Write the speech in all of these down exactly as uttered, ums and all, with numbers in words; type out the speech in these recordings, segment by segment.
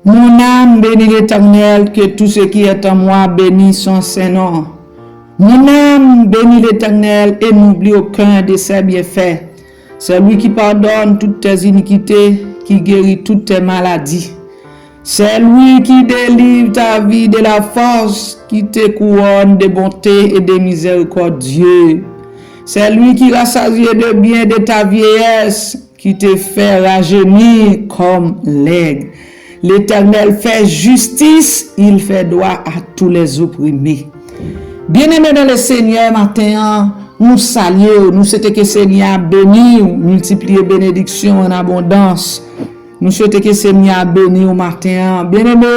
Mon âme, bénis l'Éternel, que tout ce qui est en moi bénisse son saint nom. Mon âme, bénis l'Éternel et n'oublie aucun de ses bienfaits. C'est lui qui pardonne toutes tes iniquités, qui guérit toutes tes maladies. C'est lui qui délivre ta vie de la fosse, qui te couronne de bonté et de miséricorde. C'est lui qui rassasie de bien de ta vieillesse, qui te fait rajeunir comme l'aigle. L'Éternel fait justice, il fait droit à tous les opprimés. Byeneme nan le Senyè, maten an, nou salye w, nou swete ke Senyè a beni w, miltipliye benediksyon an abondans. Nou swete ke Senyè a beni w maten an. Byeneme,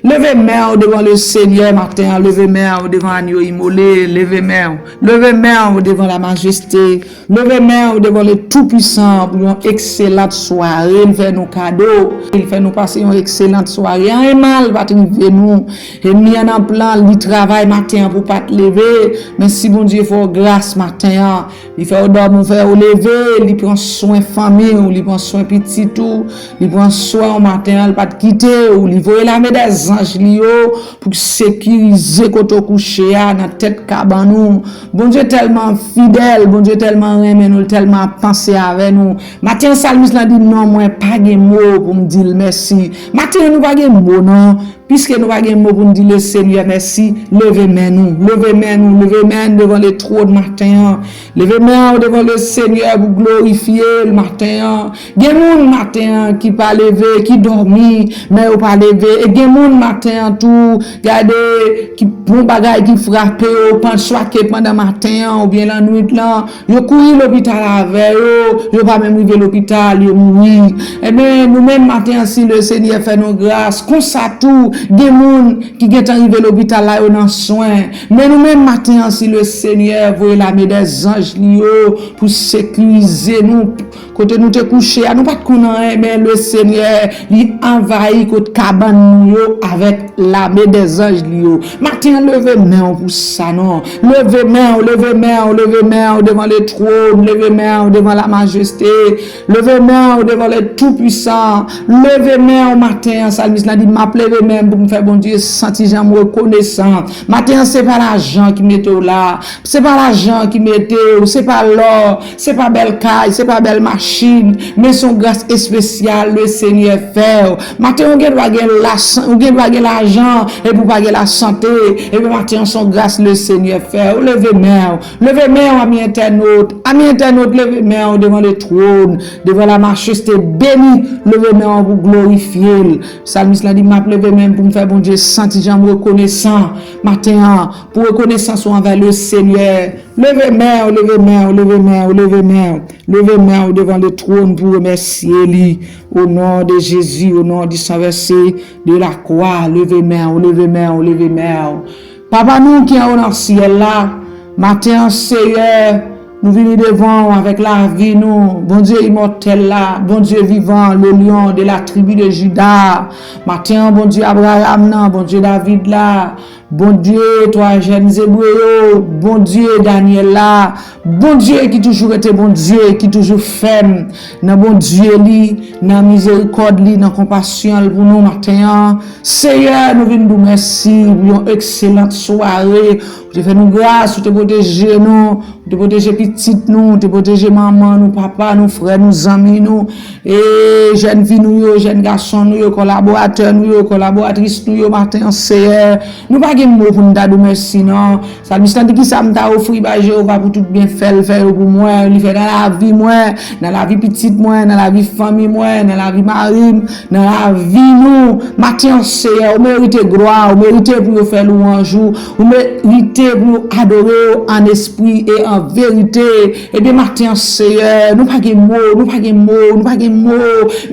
leve men w devan le Senyè maten an, leve men w devan agno imole, leve men w, leve men w devan la majeste. Leve men w devan le Toupwisan pou yon ekselant sware l fè nou kado. Li fè nou pase yon ekselant sware. Anyen mal pa t rive nou. Enmi an nan plan, li travay maten an pou pa t leve. Men si Bondye fè w gras maten an, li fè w dòmi, fè w leve, li pran swen fanmi w, li pran swen pitit ou, li pran swen w maten an, li pa t kite w, li voye lame dè zanj li yo pou sekirize kote w kouche a, nan tèt kabann ou. Bondye tèlman fidèl, Bondye tèlman renmen nou, li tèlman ap panse avè nou. Maten an, salmis lan di, "Non, mwen pa gen mo pou m di l mèsi." Maten an, nou pa gen mo, non. Piske nou pa gen mo pou n di le Senyè mèsi, leve men nou, leve men nou, leve men nou devan le twòn maten an. Leve men w devan le Senyè pou glorifye l maten an. Gen moun maten an ki pa leve, ki dòmi, men yo pa leve. E gen moun maten an tou, gade, ki bon bagay ki frape yo, pan swa ke pandan maten an oubyen lannwit lan, yo kouri lopital avè yo, yo pa menm rive lopital, yo mouri. Ebyen, nou menm maten an, si le Senyè fè nou gras, konsa tou, gen moun ki gentan rive lopital la, yo nan swen. Men nou menm maten an, si le Senyè voye lame dè zanj li yo pou sekirize nou, kote nou te kouche a, nou pa t konn anyen, men le Senyè, li anvayi kot kabann nou yo avèk lame dè zanj li yo. Maten an, leve men w pou sa, non. Leve men w, leve men w, leve men w devan le twòn, leve men w devan la majeste, leve men w devan le Toupwisan, leve men w maten an, salmis lan di, "M ap leve men m pou m fè Bondye santi jan m rekonesan." Maten an, se pa lajan ki mete w la, se pa lajan ki mete w, se pa lò, se pa bèl kay, se pa bèl machin, men se yon gras espesyal le Senyè fè w. Maten, ou gen dwa gen lasan-, ou gen dwa gen lajan, epi ou pa gen lasante, epi maten, se yon gras le Senyè fè w. Leve men w, leve men w, ami entènot, ami entènot, leve men w devan le twòn, devan la majeste, beni, leve men w pou glorifye l. Salmis lan di, "M ap leve men m pou m fè Bondye santi jan m rekonesan maten an, pou rekonesans ou anvè le Senyè." Leve men w, leve men w, leve men w, leve men w. Leve men w devan le twòn pou remèsye li. O non de Jezi, o non di san vèse de la kwa, leve men w, leve men w, leve men w. Papa nou ki anwo nan syèl la, maten an, Seyè, nou vini devan w avèk lavi nou, Bondye imòtèl la, Bondye vivan, le lion de la tribi de Juda. Maten an, Bondye Abraham nan, Bondye David la, Bondye twa jèn Zebre yo, Bondye Danyèl la, Bondye ki toujou rete Bondye, ki toujou fèm nan Bondye li, nan mizerikòd li, nan konpasyon l pou nou maten an. Seyè, nou vin di w mèsi pou yon ekselant sware. Ou te fè nou gras, ou te pwoteje nou, ou te pwoteje pitit nou, ou te pwoteje manman nou, papa nou, frè nou, zanmi nou. E jèn fi nou yo, jèn gason nou yo, kolaboratè nou yo, kolaboratris nou yo, maten an, Seyè, nou pa gen mo pou n ta di w mèsi, non. Salmis lan di, "Kisa m ta ofri bay Jewova pou tout byenfè l fè yo pou mwen, li fè nan lavi mwen, nan lavi pitit mwen, nan lavi fanmi mwen, nan lavi mari m, nan lavi nou?" Maten an, Seyè, ou merite glwa, ou merite pou yo fè lwanj ou, ou merite pou yo adore w an espri e an verite. Ebyen, maten an, Seyè, nou pa gen mo, nou pa gen mo, nou pa gen mo.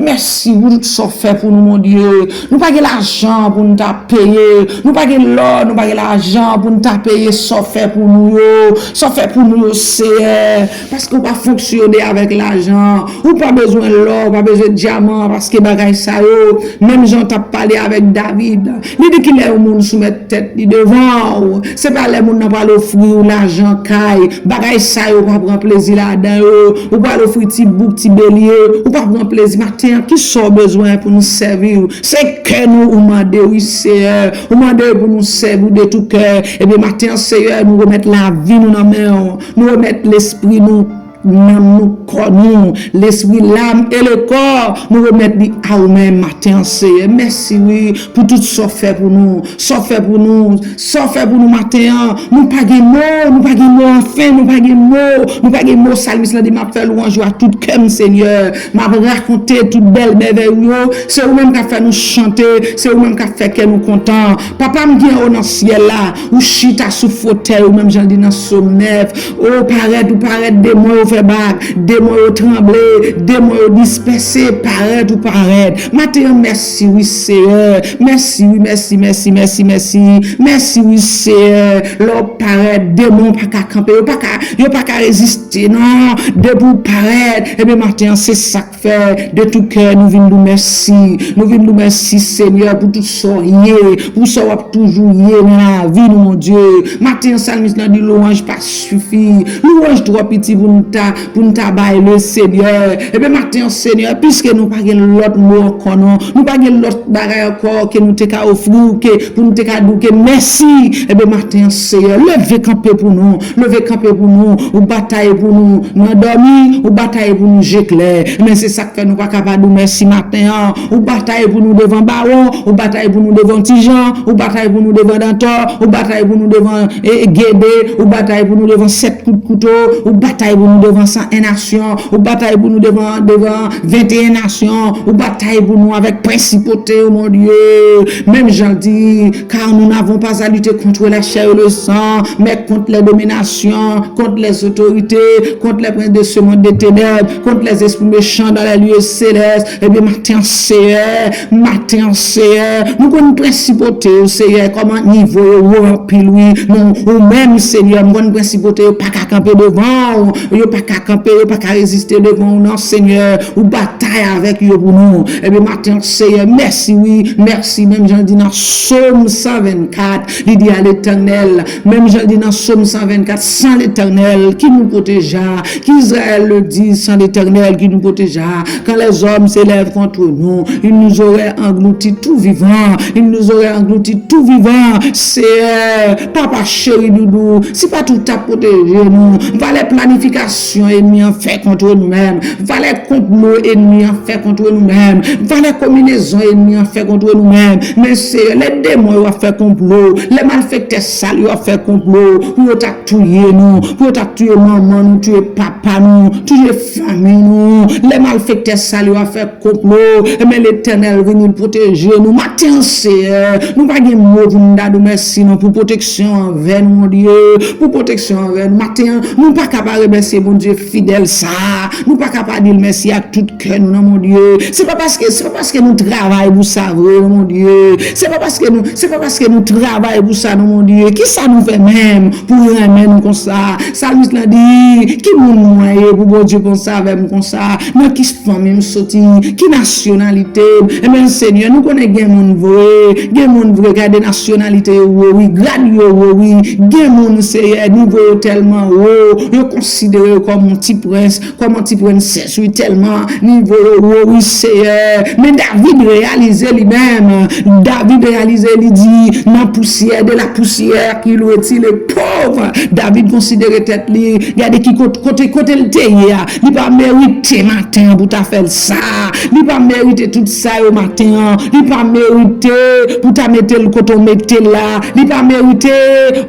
Mèsi pou tout sa w fè pou nou, Bondye. Nou pa gen lajan pou n ta peye. Nou pa gen lò, nou pa gen lajan pou n ta peye sa w fè pou nou yo. Sa w fè pou nou yo, Seyè. Paske w pa fonksyone avèk lajan. Ou pa bezwen lò, ou pa bezwen dyaman, paske bagay sa yo, menm jan w t ap pale avèk David, li di, "Kilè yon moun soumèt tèt li devan w?" Se pa lè Moun nan pral ofri w lajan, kay, bagay sa yo w pa pran plezi ladan yo. Ou pral ofri ti bouk, ti belye, ou pa pran plezi. Maten an, kisa w bezwen pou nou sèvi w? Se kè nou ou mande, wi, Seyè. Ou mande pou nou sèvi w de tou kè. Ebyen, maten an, Seyè, nou remèt lavi nou nan men w. Nou remèt lespri nou, nanm nou, kò nou, lespri, lam e le kò, nou remèt li a ou menm maten an, Seyè. Mèsi, wi, pou tout sa w fè pou nou, sa w fè pou nou, sa w fè pou nou maten an. Nou pa gen mo, nou pa gen mo, anfen, nou pa gen mo, nou pa gen mo. Salmis lan di, "M ap fè lwanj ou ak tout kè m, Senyè. M ap rakonte tout bèl mèvèy ou yo. Se ou menm k ap fè nou chante, se ou menm k ap fè kè nou kontan." Papa m ki anwo nan syèl la, ou chita sou fotèy ou, menm jan l di nan Sòm nèf. O, parèt, ou parèt, demon yo fè bak, demon yo tranble, demon yo dispèse, parèt, ou parèt. Maten an, mèsi, wi, Seyè. Mèsi, wi, mèsi, mèsi, mèsi, mèsi. Mèsi, wi, Seyè. Lè w parèt, demon pa ka kanpe, yo pa ka, yo pa ka reziste, non. Depi w parèt, ebyen, maten an, se sa k fè de tou kè nou vin di w mèsi. Nou vin di w mèsi, Senyè, pou tout sa w ye, pou sa w ap toujou ye nan lavi nou, Bondye. Maten an, salmis lan di, lwanj pa sifi. Lwanj twò piti pou n ta, pou n ta bay le Senyè. Ebyen, maten an, Senyè, piske nou pa gen lòt mo ankò, non. Nou pa gen lòt bagay ankò ke nou te ka ofri w, ke pou nou te ka di w ke mèsi. Ebyen, maten an, Seyè, leve kanpe pou nou. Leve kanpe pou nou, ou batay pou nou nan dòmi, ou batay pou nou je klè. Men se sa k fè nou pa ka pa di w mèsi maten an. Ou batay pou nou devan Bawon, ou batay pou nou devan Tijan, ou batay pou nou devan Dantò, ou batay pou nou devan, e, Gede, ou batay pou nou devan Sèt Kout Kouto, ou batay pou nou devan San Èn Nasyon, ou batay pou nou devan, devan Venteyen Nasyon, ou batay pou nou avèk prensipalite yo, mon Dieu. Menm jan l di, car nous n'avons pas à lutter contre la chair et le sang, mais contre les dominations, contre les autorités, contre les princes de ce monde de ténèbres, contre les esprits méchants dans les lieux célestes. Ebyen, maten an, Seyè, maten an, Seyè, nou konn prensipalite yo, Seyè, kòman nivo yo wo anpil, wi. Nou, ou menm, Seyè, m konn prensipalite yo pa ka kanpe devan w, yo pa ka kanpe, yo pa ka reziste devan w, non, Seyè, ou batay avèk yo pou nou. Ebyen, maten an, Seyè, mèsi, wi, mèsi, menm jan l di nan Sòm san vennkat, li di a Letènèl, menm jan l di nan Sòm san vennkat, sans l'Éternel, qui nous protégea, qu'Israël le dise, sans l'Éternel, qui nous protégea, quand les hommes s'élèvent contre nous, ils nous auraient engloutis tout vivant, ils nous auraient engloutis tout vivant. Seyè, papa cheri doudou, si pa t ou t ap pwoteje nou, valè planifikasyon ènmi an fè kont nou menm, valè konplo ènmi an fè kont nou menm, valè konbinezon ènmi an fè kont nou menm. Men Seyè, lè demon yo ap fè konplo, lè malfektè sal yo ap fè konplo, pou yo ta touye nou, pou yo ta touye manman nou, touye papa nou, touye fanmi nou, lè malfektè sal yo ap fè konplo, ebyen, Letènèl vini, l pwoteje nou. Maten an, Seyè, nou pa gen mo pou n ta di w mèsi, non, pou pwoteksyon anvè nou, Bondye, pou pwoteksyon anvè nou. Maten an, nou pa ka pa remèsye Bondye fidèl sa a. Nou pa ka pa di l mèsi ak tout kè nou, non, Bondye. Se pa paske, se pa paske nou travay pou sa vre, non, Bondye. Se pa paske nou, se pa paske nou travay pou sa, non, Bondye. Kisa nou fè menm pou renmen nou konsa? Salmis lan di, ki moun mwen ye pou Bondye konsa avè m konsa? Nan ki fanmi m soti? Ki nasyonalite m? Ebyen, Senyè, nou konnen gen moun vre, gen moun vre, gade nasyonalite yo wo, wi, grad yo wo, wi. Gen moun, Seyè, nivo yo tèlman wo, yo konsidere yo kòm yon ti prens, kòm yon ti prensès, wi, tèlman nivo yo wo, wi, Seyè. Men David reyalize li menm, David reyalize, li di, nan pousyè, de la poussière, il retire le pauvre. David konsidere tèt li, gade ki kot-, kote, kote l te ye a. Li pa merite maten an pou ta fè l sa. Li pa merite tout sa yo maten an. Li pa merite pou ta mete l kote w mete l la. Li pa merite.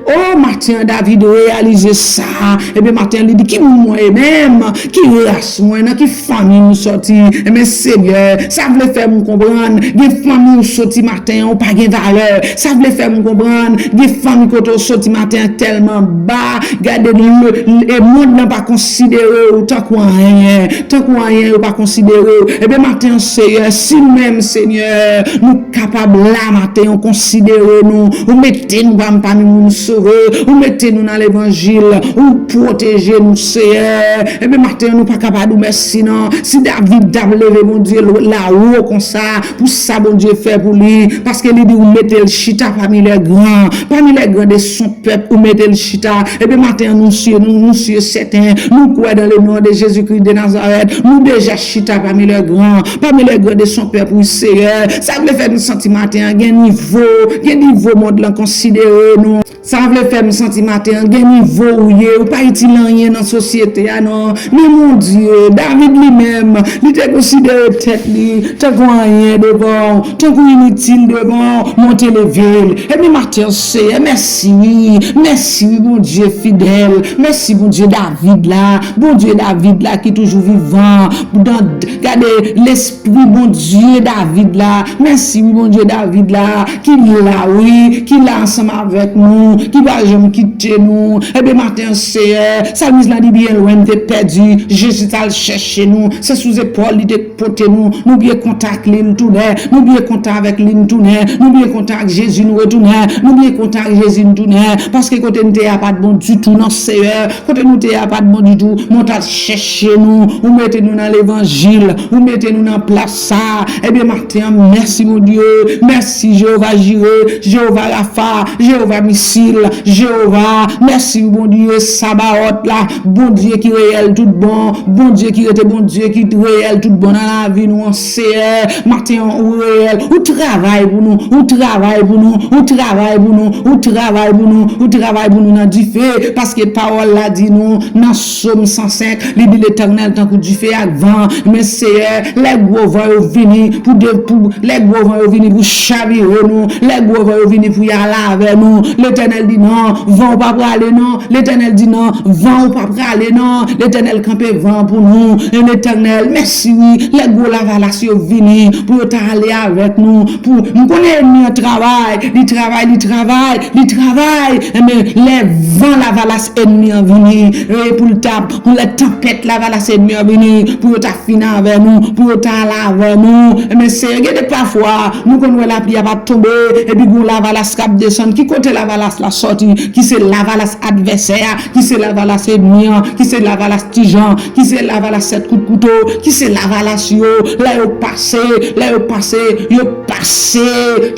O, maten an, David reyalize sa. Ebyen, maten an, li di, ki moun mwen ye menm? Ki ras mwen? Nan ki fanmi m soti? Ebyen, Senyè, sa vle fè m konprann, gen fanmi w soti maten an, ou pa gen valè. Sa vle fè m konprann, gen fanmi kote w soti maten an tèlman ba, gade, le, e mond nan pa konsidere w tankou anyen, tankou anyen yo pa konsidere w. Ebyen, maten an, Seyè, si nou menm, Senyè, nou kapab la maten an, konsidere nou, ou mete nou pami, pami moun sove, ou mete nou nan levanjil, ou pwoteje nou, Seyè. Seyè, ebyen, maten an, nou pa ka pa di w mèsi, non. Si David t ap leve, Bondye, lawo konsa, pou sa Bondye fè pou li, paske li di ou mete l chita pami lè gran, pami lè gran de son pèp, ou mete l chita. Ebyen, maten an, nou si, nou, nou si e sèten, nou kwè dans le nom de Jésus-Christ de Nazareth, nou deja chita pami lè gran, pami lè gran de son pèp, wi, Seyè. Sa vle fè nou santi maten an, gen nivo, gen nivo mond lan konsidere nou. Sa vle fè m santi maten an, gen nivo ou ye, ou pa itil anyen nan sosyete a, non. Men Bondye, David li menm, li te konsidere tèt li tankou anyen devan w, tankou initil devan w, men w te leve l. Ebyen, maten an, Seyè, mèsi wi, mèsi wi, Bondye fidèl, mèsi Bondye David la, Bondye David la ki toujou vivan, dan, gade, lespri Bondye David la, mèsi wi, Bondye David la, ki la wi, ki la ansanm avèk nou, ki pa janm kite nou. Ebyen, maten an, Seyè, salmis lan di, byen lwen m te pèdi, Jezi t al chèche nou, se sou zepòl li te pote nou, nou byen kontan ak li, nou tounen, nou byen kontan avèk li, nou tounen, nou byen kontan ak Jezi, nou retounen, nou byen kontan ak Jezi, nou tounen, paske kote n te ye a pa t bon ditou, non, Seyè, kote nou te ye a pa t bon ditou, men w t al chèche nou, ou mete nou nan levanjil, ou mete nou nan plas sa. Ebyen, maten an, mèsi, Bondye, mèsi, Jewova Jire, Jewova Rafa, Jewova Misil, Jewova, mèsi, Bondye, Sabaot la, Bondye ki reyèl tout bon, Bondye ki rete Bondye ki reyèl tout bon nan lavi nou an, Seyè, maten an, ou reyèl, ou travay pou nou, ou travay pou nou, ou travay pou nou, ou travay pou nou, ou travay pou nou nan dife, paske pawòl la di nou, nan Sòm san senk, li di, Letènèl tankou dife ak van. Men Seyè, lè gwo van yo vini pou de, pou, lè gwo van yo vini pou chavire nou, lè gwo van yo vini pou y ale avè nou, Letènèl di, non, van ou pa prale, non. Letènèl di, non, van ou pa prale, non. Letènèl kanpe van pou nou. E Letènèl, mèsi wi, lè gwo lavalas yo vini pou yo ta ale avèk nou, pou, m konnen ènmi an travay, li travay, li travay, li travay. Enben, lè van lavalas ènmi an vini, e pou l ta, pou lè tanpèt lavalas ènmi an vini, pou yo ta fin avè nou, pou yo ta al avè nou. Enben, Seyè, gen de pafwa, nou konn wè lapli a p ap tonbe, epi gon lavalas k ap desann. Ki kote lavalas la sòti? Ki se lavalas advèsè a, ki se lavalas ènmi an, ki se lavalas Ti Jan, ki se lavalas sèt kout kouto, ki se lavalas yo, lè yo pase, lè yo pase, yo pase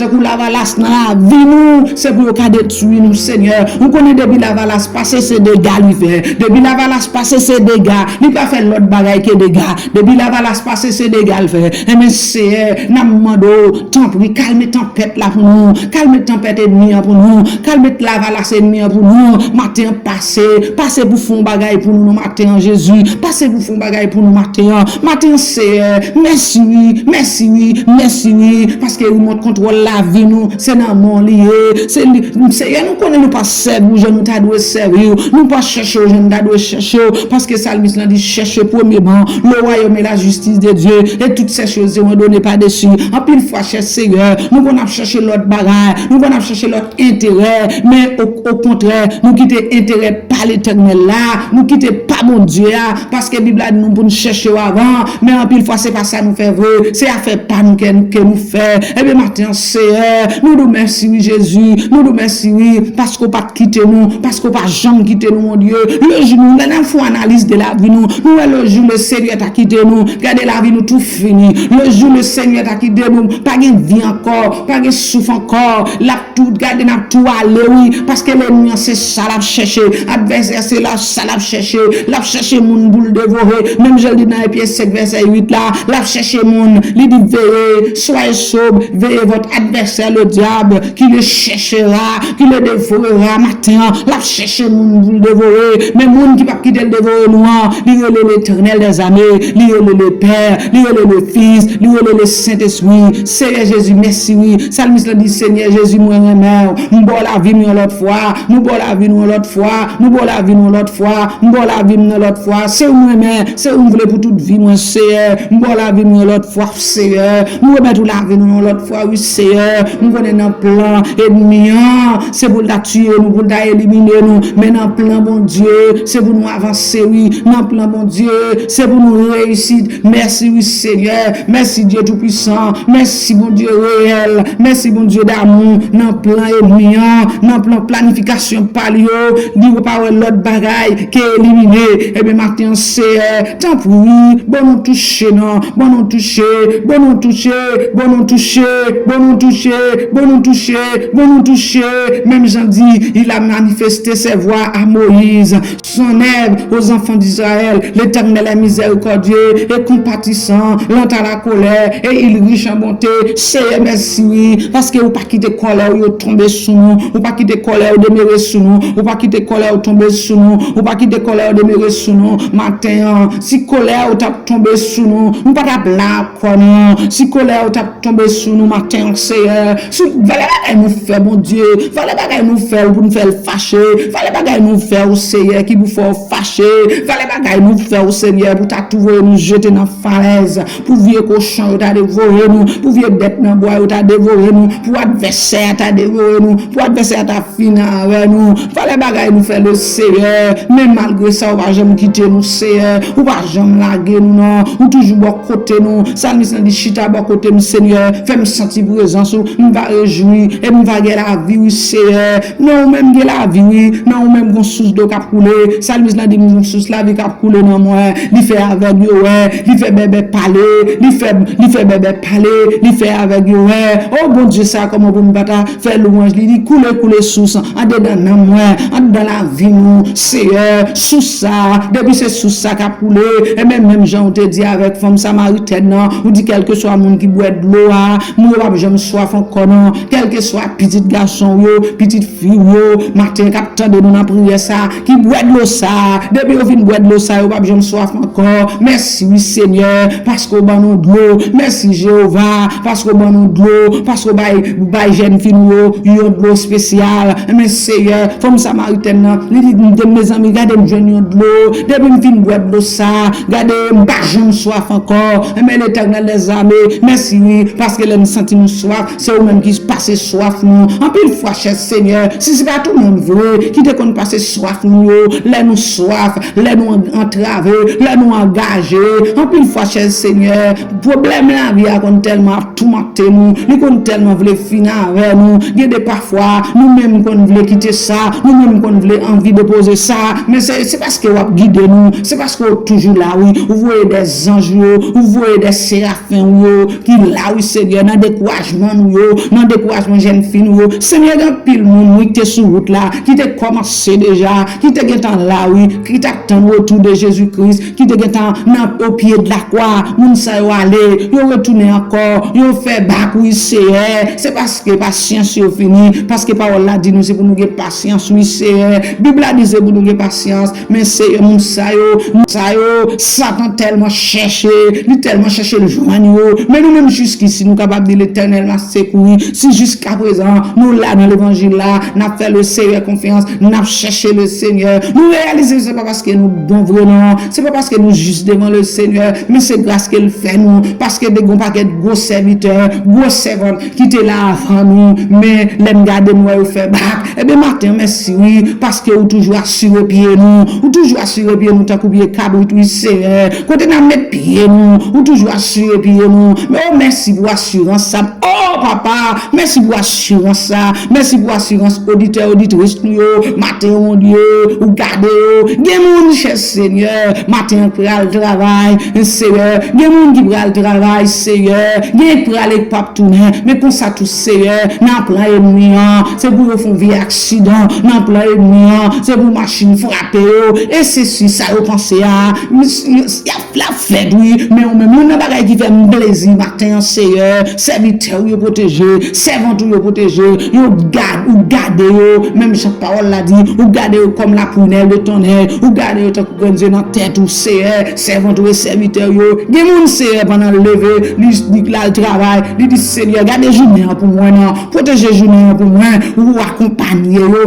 tankou lavalas nan lavi nou, se pou yo ka detwi nou, Senyè. Ou konnen depi lavalas pase, se dega li fè. Depi lavalas pase, se dega. Li pa fè lòt bagay ke dega. Depi lavalas pase, se dega l fè. Enben, Seyè, n ap mande w, tanpri, kalme tanpèt la pou nou. Kalme tanpèt ènmi an pou nou. Kalme lavalas ènmi an pou nou. Maten an, pase, pase pou fè yon bagay pou nou, non, maten an, Jezi. Pase pou fè yon bagay pou nou maten an. Maten an, Seyè, mèsi wi, mèsi wi, mèsi wi, paske remòt kontwòl lavi nou, se nan men w li ye. Se li, Seyè, nou konnen nou pa sèvi w jan nou ta dwe sèvi w. Nou pa chèche w jan nou ta dwe chèche w, paske salmis lan di, cherchez premièrement le royaume et la justice de Dieu, et toutes ces choses seront données par-dessus. Anpil fwa, chè Seyè, nou konn ap chèche lòt bagay, nou konn ap chèche lòt enterè, men o, okontrè, nou kite enterè pa Letènèl la, nou kite pa Bondye a, paske Bib la di nou pou n chèche w avan, men anpil fwa se pa sa nou fè vre, se afè pa nou ke, ke nou fè. Ebyen, maten an, Seyè, nou di w mèsi, wi, Jezi, nou di w mèsi, wi, paske w pa t kite nou, paske w pa janm kite nou, Bondye. Le jou nou, lè n ap fè yon analiz de lavi nou, nou wè le jou le Senyè ta kite nou, gade lavi nou tou fini. Le jou le Senyè ta kite nou, pa gen vi ankò, pa gen souf ankò, l ap tout, gade n ap tou ale, wi, paske lènmi an se sa l ap chèche, advèsè se la, sa l ap chèche, l ap chèche moun pou l devore, menm jan l di nan Efyen senk vèsè uit la, l ap chèche moun, li di, veillez, soyez sobres, veillez, votre adversaire le diable, qui le cherchera, qui le dévorera, maten an, l ap chèche moun pou l devore, men moun ki p ap kite l devore nou an, li rele Letènèl dèzame, li rele Lepè, li rele Lefis, li rele Lesentespri, Seyè Jezi, mèsi wi. Salmis lan di, Senyè Jezi, mwen renmen w. M ba w lavi m yon lòt fwa. Nou ba w lavi nou yon lòt fwa. Nou ba w lavi nou yon lòt fwa. M ba w lavi m yon lòt fwa. Se ou m renmen. Se ou m vle pou tout vi mwen, Seyè. M ba w lavi m yon lòt fwa, Seyè. M remèt ou lavi nou yon lòt fwa, wi, Seyè. M konnen nan plan ènmi an, se pou l ta tiye nou, pou l ta elimine nou. Men nan plan Bondye, se pou nou avanse, wi. Nan plan Bondye, se pou nou reyisit. Mèsi, wi, Senyè. Mèsi, Dye Toupwisan. Mèsi, Bondye reyèl. Mèsi, Bondye damou. Nan plan ènmi an, nan plan planifikasyon pa l yo, li pa lòt bagay ki elimine. Ebyen, maten an, Seyè, tanpri, ban nou touche, non, ban nou touche, ban nou touche, ban nou touche, ban nou touche, ban nou touche, ban nou touche. Menm jan di, il a manifesté ses voies à Moïse, son œuvre aux enfants d'Israël. L'Éternel est miséricordieux et compatissant, lent à la colère, et il riche en bonté. Seyè, mèsi, wi, paske ou pa kite kòlè w yo tonbe sou nou, ou pa kite kòlè w demere sou nou, ou pa kite kòlè w tonbe sou nou, ou pa kite kòlè w demere sou nou. Maten an, si kòlè w t ap tonbe sou nou, nou pa t ap la ankò, non. Si kòlè w t ap tonbe sou nou maten an, Seyè, si valè bagay nou fè Bondye, valè bagay nou fè w pou nou fè l fache, valè bagay nou fè w, Seyè, ki pou fè w fache, valè bagay nou fè w, Senyè, pou ta tou voye nou jete nan falèz, pou vye kochon yo ta devore nou, pou vye bèt nan bwa yo ta devore nou, pou advèsè a ta devore nou, pou advèsè a ta fini avè nou. Valè bagay nou fè, le Seyè, men malgre sa, ou pa janm kite nou, Seyè, ou pa janm lage nou, non, ou toujou bò kote nou. Salmis lan di, chita bò kote m, Senyè, fè m santi prezans ou, m va rejwi, e m va gen lavi, wi, Seyè. Nan ou menm gen lavi, wi, nan ou menm gon sous dlo k ap koule. Salmis lan di, gon sous lavi k ap koule nan mwen. Li fè avèg yo wè, li fè bèbè pale, li fè, li fè bèbè pale, li fè avèg yo wè. O Bondye sa, kòman pou m pa ta fè lwanj li? Li koule, koule sous andedan nanm mwen, andedan lavi nou, Seyè. Sous sa, depi se sous sa k ap koule, e men menm jan ou te di avèk fanm samaritèn nan, ou di kèlkeswa moun ki bwè dlo a, moun yo p ap janm swaf ankò, non. Kèlkeswa pitit gason w yo, pitit fi w yo, maten k ap tande nou nan priyè sa, ki bwè dlo sa, depi yo fin bwè dlo sa, yo p ap janm swaf ankò. Mèsi, wi, Senyè, paske w ban nou dlo. Mèsi, Jewova, paske w ban nou dlo, paske w bay, bay jèn fi nou yo yon dlo espesyal. Men, Seyè, fanm samaritèn nan, li di, "M te, mezanmi, gade m jwenn yon dlo. Depi m fin bwè dlo sa, gade, m pa janm swaf ankò." Men, Letènèl dèzame, mèsi, wi, paske lè m santi m swaf, se ou menm ki pase swaf nou. Anpil fwa, chè Senyè, si se pa t ou menm vre ki te konn pase swaf nou yo, lè nou swaf, lè nou an-, antrave, lè nou angaje, anpil fwa, chè Senyè, pwoblèm lavi a konn tèlman ap toumante nou, li konn tèlman vle fini avè nou. Gen de pafwa, nou menm konn vle kite sa, nou menm konn vle anvi depoze sa, men se, se paske w ap gide nou, se paske w toujou la, wi. Ou voye de zanj ou yo, ou voye de serafen ou yo, ki la, wi, Senyè, nan dekourajman nou yo, nan dekourajman jèn fi nou yo. Senyè, gen anpil moun, wi, ki te sou wout la, ki te kòmanse deja, ki te gentan la, wi, ki t ap tann retou de Jezi Kris, ki te gentan nan, o pye de la kwa. Moun sa yo ale, yo retounen ankò, yo fè bak, wi, Seyè. Se paske pasyans yo fini, paske pawòl la di nou se pou nou gen pasyans, wi, Seyè. Bib la di se pou nou gen pasyans, men Seyè, moun sa yo, moun sa yo, Satan tèlman chèche, li tèlman chèche l jwenn yo. Men nou menm jiskisi, nou kapab di, Letènèl m ap sekouri. Si jiskaprezan nou la nan levanjil la, n ap fè le Seyè konfyans, n ap chèche le Seyè. Nou reyalize se pa paske nou bon vre, non. Se pa paske nou jis devan le Seyè, men se gras ke l fè nou, paske te gen yon pakèt gwo sèvitè, gwo sèvant ki te la avan nou, men lè m gade m wè yo fè bak. Ebyen, maten, mèsi, wi, paske ou toujou asire pye nou, ou toujou asire pye nou tankou pye kabrit, wi, Seyè. Kote n ap met pye nou, ou toujou asire pye nou. Men, o, mèsi pou asirans sa. O, papa, mèsi pou asirans sa. Mèsi pou asirans oditè, oditris nou yo. Maten, Bondye, ou gade yo. Gen moun, chè Senyè, maten an pral travay, Seyè. Gen moun ki pral travay, Seyè. Gen k prale k p ap tounen. Men konsa tou, Seyè, nan plan ènmi an, se pou yo fè yon vye aksidan. Nan plan ènmi an, se pou machin frape yo. E se si sa yo panse a, y ap, l ap fèt, wi. Men ou menm, youn nan bagay ki fè m plezi maten an, Seyè, sèvitè w yo pwoteje, sèvant ou yo pwoteje, yo gad, ou gade yo, menm jan pawòl la di, ou gade yo kòm la prunelle de ton œil, ou gade yo tankou grenn zye nan tèt ou, Seyè, sèvant ou e sèvitè w yo. Gen moun, Seyè, pandan l leve, li, li l al travay, li di, Senyè, gade jounen an pou mwen, non, pwoteje jounen an pou mwen, ou akonpaye yo.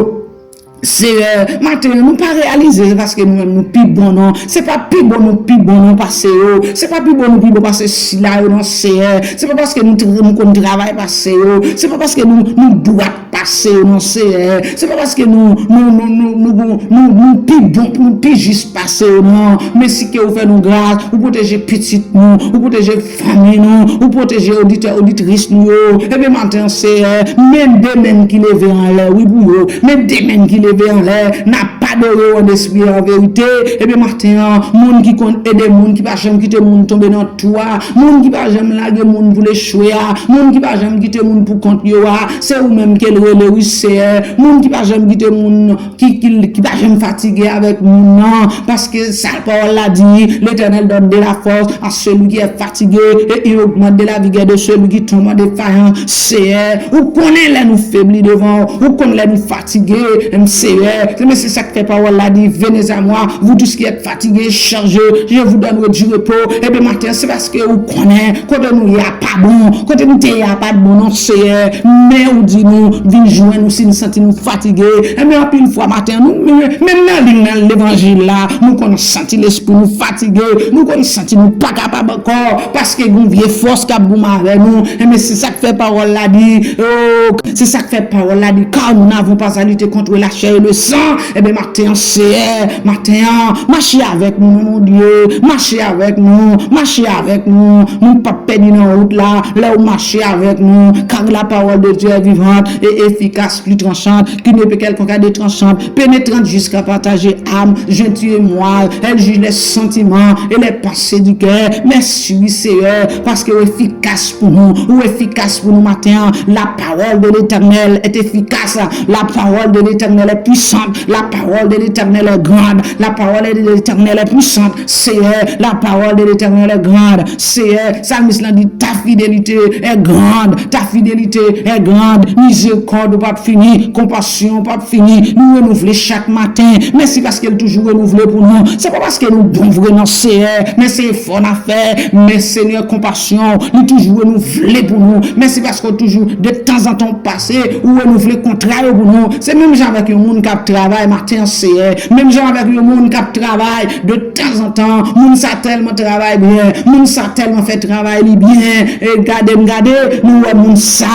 Seyè, maten an, nou pa reyalize se paske nou menm nou pi bon, non. Se pa pi bon nou pi bon, non, pase yo. Se pa pi bon nou pi bon pase sila yo, non, Seyè. Se pa paske nou tr-, nou konn travay pase yo. Se pa paske nou, nou dwat pase yo, non, Seyè. Se pa paske nou, nou, nou, nou, nou, nou, nou, nou pi bon, nou pi jis pase yo, non. Men si ke ou fè nou gras, ou pwoteje pitit nou, ou pwoteje fanmi nou, ou pwoteje oditè, oditris nou yo. Ebyen, maten an, Seyè, men de men ki leve anlè, wi, pou yo. Men de men ki leve anlè, n ap pa adore w an espri e an verite. Ebyen, maten an, moun ki konn ede moun, ki pa janm kite moun tonbe nan twou a, moun ki pa janm lage moun pou l echwe a, moun ki pa janm kite moun pou kont yo a, se ou menm ke l rele, wi, Seyè. Moun ki pa janm kite moun, ki, ki, ki pa janm fatige avèk moun nan, paske sa pawòl la di, Letènèl donne de la force à celui qui est fatigué, et il augmente de la vigueur de celui qui tombe en défaillance. Seyè, ou konnen lè nou febli devan w, ou konn lè nou fatige, m, Seyè. Men se sa k fè pawòl la di, venez à moi, vous tous qui êtes fatigués, chargés, je vous donnerai du repos. Ebyen, maten an, se paske ou konnen kote nou ye a pa bon, kote nou te ye a pa t bon, non, Seyè. Men ou di nou, vin jwenn nou si n santi nou fatige. Ebyen, anpil fwa maten an, nou, men, menm nan liy nan levanjil la, nou konn santi lespri nou fatige, nou konn santi nou pa kapab ankò, paske gen yon vye fòs k ap goumen avè nou. Ebyen, se sa k fè pawòl la di, oh, se sa k fè pawòl la di, car nous n'avons pas à lutter contre la chair et le sang. Ebyen, maten an, Seyè, maten an, mache avèk nou, non, Bondye, mache avèk nou, mache avèk nou. Nou p ap pèdi nan wout la, lè w mache avèk nou, car la parole de Dieu est vivante et efficace, plus tranchante qu'une épée quelconque à deux tranchants, pénétrante jusqu'à partager âme, jointure et moelle, elle juge les sentiments et les pensées du cœur. Mèsi, wi, Seyè, paske w efikas pou nou, ou efikas pou nou maten an. La parole de l'Éternel est efficace, la parole de l'Éternel est puissante, la parole de l'Éternel est grande, la parole de l'Éternel est puissante. Seyè, la parole de l'Éternel est grande. Seyè, salmis lan di, ta fidélité est grande, ta fidélité est grande. Mizerikòd ou p ap fini, konpasyon ou p ap fini. Nou renouvle chak maten. Mèsi paske l toujou renouvle pou nou. Se pa paske nou bon vre non, Seyè, men se efò n ap fè. Men Senyè, konpasyon w, li toujou renouvle pou nou. Mèsi paske w toujou, de tanzantan w pase, ou renouvle kontra yo pou nou. Se menm jan avèk yon moun k ap travay maten an, Seyè. Menm jan avèk yon moun k ap travay, de tanzantan, moun sa tèlman travay byen, moun sa tèlman fè travay li byen. E gade m gade, nou wè moun sa,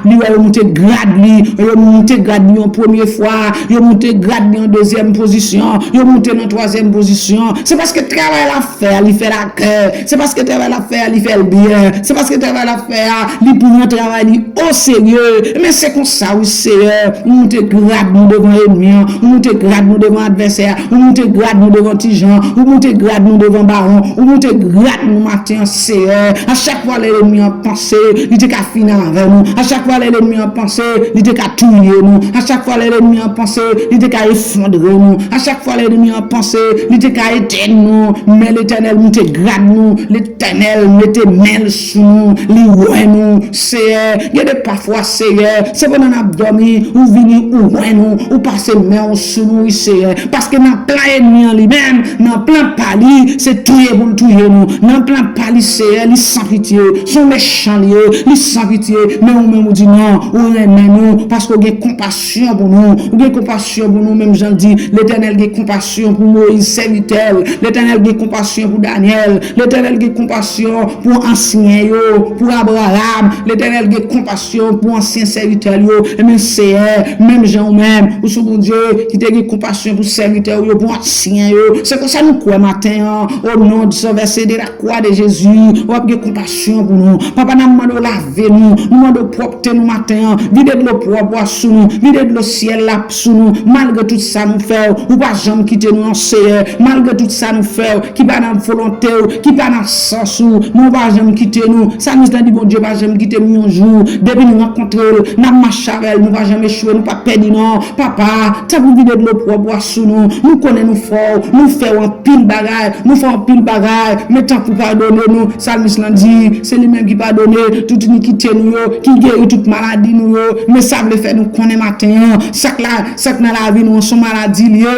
li wè yo moute grad li, yo moute grad li yon premye fwa, yo moute grad li yon dezyèm pozisyon, yo moute nan twazyèm pozisyon. Se paske travay la fè a, li fè l ak kè. Se paske travay l ap fè a, li fè l byen. Se paske travay l ap fè a, li pran travay li o serye. Men se konsa, wi, Seyè, ou moute grad nou devan ènmi an, ou moute grad nou devan advèsè a, ou moute grad nou devan ti jan, ou moute grad nou devan bawon, ou moute grad nou maten an, Seyè. A chak fwa lè ènmi an panse li te ka fini avè nou, a chak fwa lè ènmi an panse li te ka touye nou, a chak fwa lè ènmi an panse li te ka efondre nou, a chak fwa lè ènmi an panse li te ka etenn nou, men Letènèl moute grad nou, Letènèl mete men l sou nou, li wè nou, Seyè. Gen de pafwa, Seyè, se pandan n ap dòmi, ou vini, ou wè nou, ou pase men w sou nou, wi, Seyè. Paske nan plan ènmi an li menm, nan plan pa li, se touye pou l touye nou. Nan plan pa li, Seyè, li san pitye. Se yon mechan li ye, li san pitye. Men ou menm ou di non, ou renmen nou, paske w gen konpasyon pou nou. Ou gen konpasyon pou nou, menm jan l di, Letènèl gen konpasyon pou Moyiz, sèvitè l. Letènèl gen konpasyon pou Danyèl. Letènèl gen konpasyon pou ansyen yo, pou Abraram. Letènèl gen konpasyon pou ansyen sèvitè l yo. Ebyen, Seyè, menm jan ou menm, ou se yon Bondye ki te gen konpasyon pou sèvitè w yo, pou ansyen yo. Se konsa nou kwè maten an, au nom du Sauveur, c'est de la croix de Jésus, w ap gen konpasyon pou nou. Papa, n ap mande w lave nou, nou mande w pwòpte nou maten an, vide dlo pwòp ou a sou nou, vide dlo syèl la sou nou, malgre tout sa nou fè, ou pa janm kite nou non, Seyè, malgre tout sa nou fè, ki pa nan volonte w, ki pa nan sans ou, men w pa janm kite nou. Salmis lan di, Bondye pa janm kite m yon jou. Depi n rankontre l, n ap mache avè l, nou pa janm echwe, nou p ap pèdi non. Papa, tanpri vide dlo pwòp ou a sou nou. Nou konnen nou fò, nou fè w anpil bagay, nou fè w anpil bagay, men tanpri padone nou. Salmis lan di, se li menm ki padone tout inikite nou yo, ki geri tout maladi nou yo. Men sa vle fè nou konnen maten an, sa k la, sa k nan lavi nou an, se yon maladi l ye.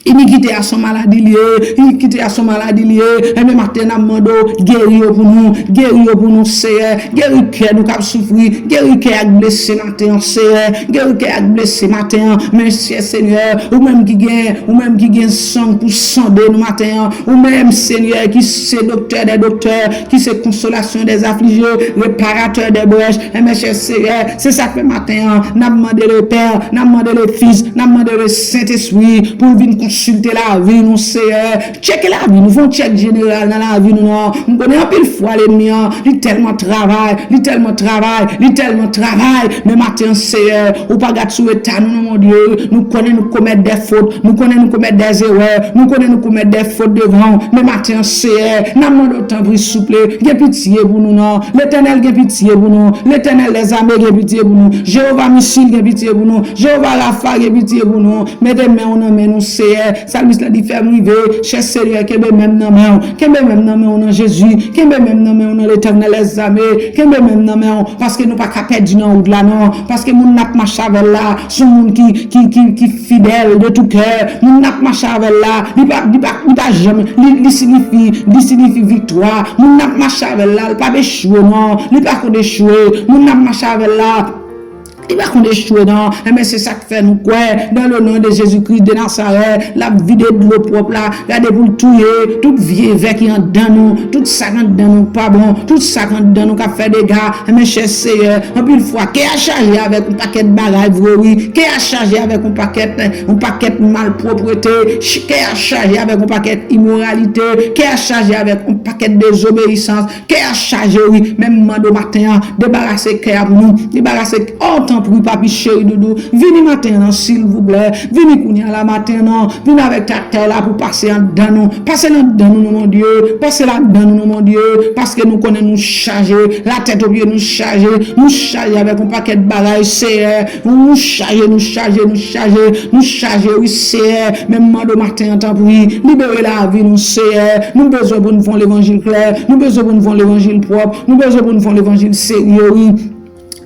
Inikite a se yon maladi l ye, inikite a se yon maladi l ye. Ebyen, maten n ap mande w, geri yo pou nou, geri yo pou nou, Seyè. Geri kè nou k ap soufri, geri kè ak blese maten an, Seyè. Geri kè ak blese maten an, men Seyè, Senyè, ou menm ki gen, ou menm ki gen zong pou sonde nou maten an, ou menm, Senyè, ki se doktè dè doktè, ki se consolation des affligés, réparateur des brèches, enben, chè Seyè, se sa k fè maten an, n ap mande le Pè, n ap mande le Fis, n ap mande le Sentespri pou l vin konsolatè ensilte lavi nou, Seyè. Tcheke lavi nou, fè yon tchèk jeneral nan lavi nou, non. M konnen anpil fwa lènmi an, li tèlman travay, li tèlman travay, li tèlman travay. Men maten an, Seyè, ou pa gad sou eta nou, non, Bondye. Nou konnen nou komèt de fot, nou konnen nou komèt de erè, nou konnen nou komèt de fot devan w. Men maten an, Seyè, n ap mande w tanpri, souple, gen pitye pou nou, non. Letènèl gen pitye pou nou. Letènèl dèzame gen pitye pou nou. Jewova Misil gen pitye pou nou. Jewova Rafa gen pitye pou nou. Mete men w nan men nou, Seyè. Salmis la di, fè m rive. Chè Seyè, kenbe men m nan men w. Kenbe men m nan men w nan Jezi. Kenbe men m nan men w nan Letènèl dèzame. Kenbe men m nan men w. Paske nou pa ka pèdi nan wout la, non. Paske moun n ap mache avè l la, se yon moun ki, ki, ki, ki fidèl de tou kè. Moun n ap mache avè l la, li pa, li pa, li pa janm, li, li siyifi, li siyifi viktwa. Moun n ap mache avè l la, li p ap echwe, non. Li pa konn echwe. Moun n ap mache avè l la, li pa konn echwe, non. Enben, se sa k fè nou kwè, dans le nom de Jésus-Christ de Nazareth, l ap vide dlo pwòp la, gade pou l touye tout vye vè ki anndan nou, tout sa k anndan nou k pa bon, tout sa k anndan nou k ap fè dega. Enben, chè Seyè, anpil fwa, kè a chaje avèk yon pakèt bagay vre, wi. Kè a chaje avèk yon pakèt, yon pakèt malpwòpte. Ch-, kè a chaje avèk yon pakèt imoralite. Kè a chaje avèk yon pakèt dezobeyisans. Kè a chaje, wi. Men m mande w maten an, debarase kè a pou nou. Debarase, oh, tanpri, papi cheri, doudou. Vini maten an, silvouplè. Vini kounye a la maten an. Vin avèk traktè la pou pase anndan nou. Pase l anndan nou, non, Bondye. Pase l anndan nou, non, Bondye. Paske nou konnen nou chaje. Latèt o pye nou chaje. Nou chaje avèk yon pakèt bagay, Seyè. Nou chaje, nou chaje, nou chaje. Nou chaje, wi, Seyè. Men m mande w maten an, tanpri. Libere lavi nou, Seyè. Nou bezwen pou n fè yon levanjil klè. Nou bezwen pou n fè yon levanjil pwòp. Nou bezwen pou n fè yon levanjil serye, wi.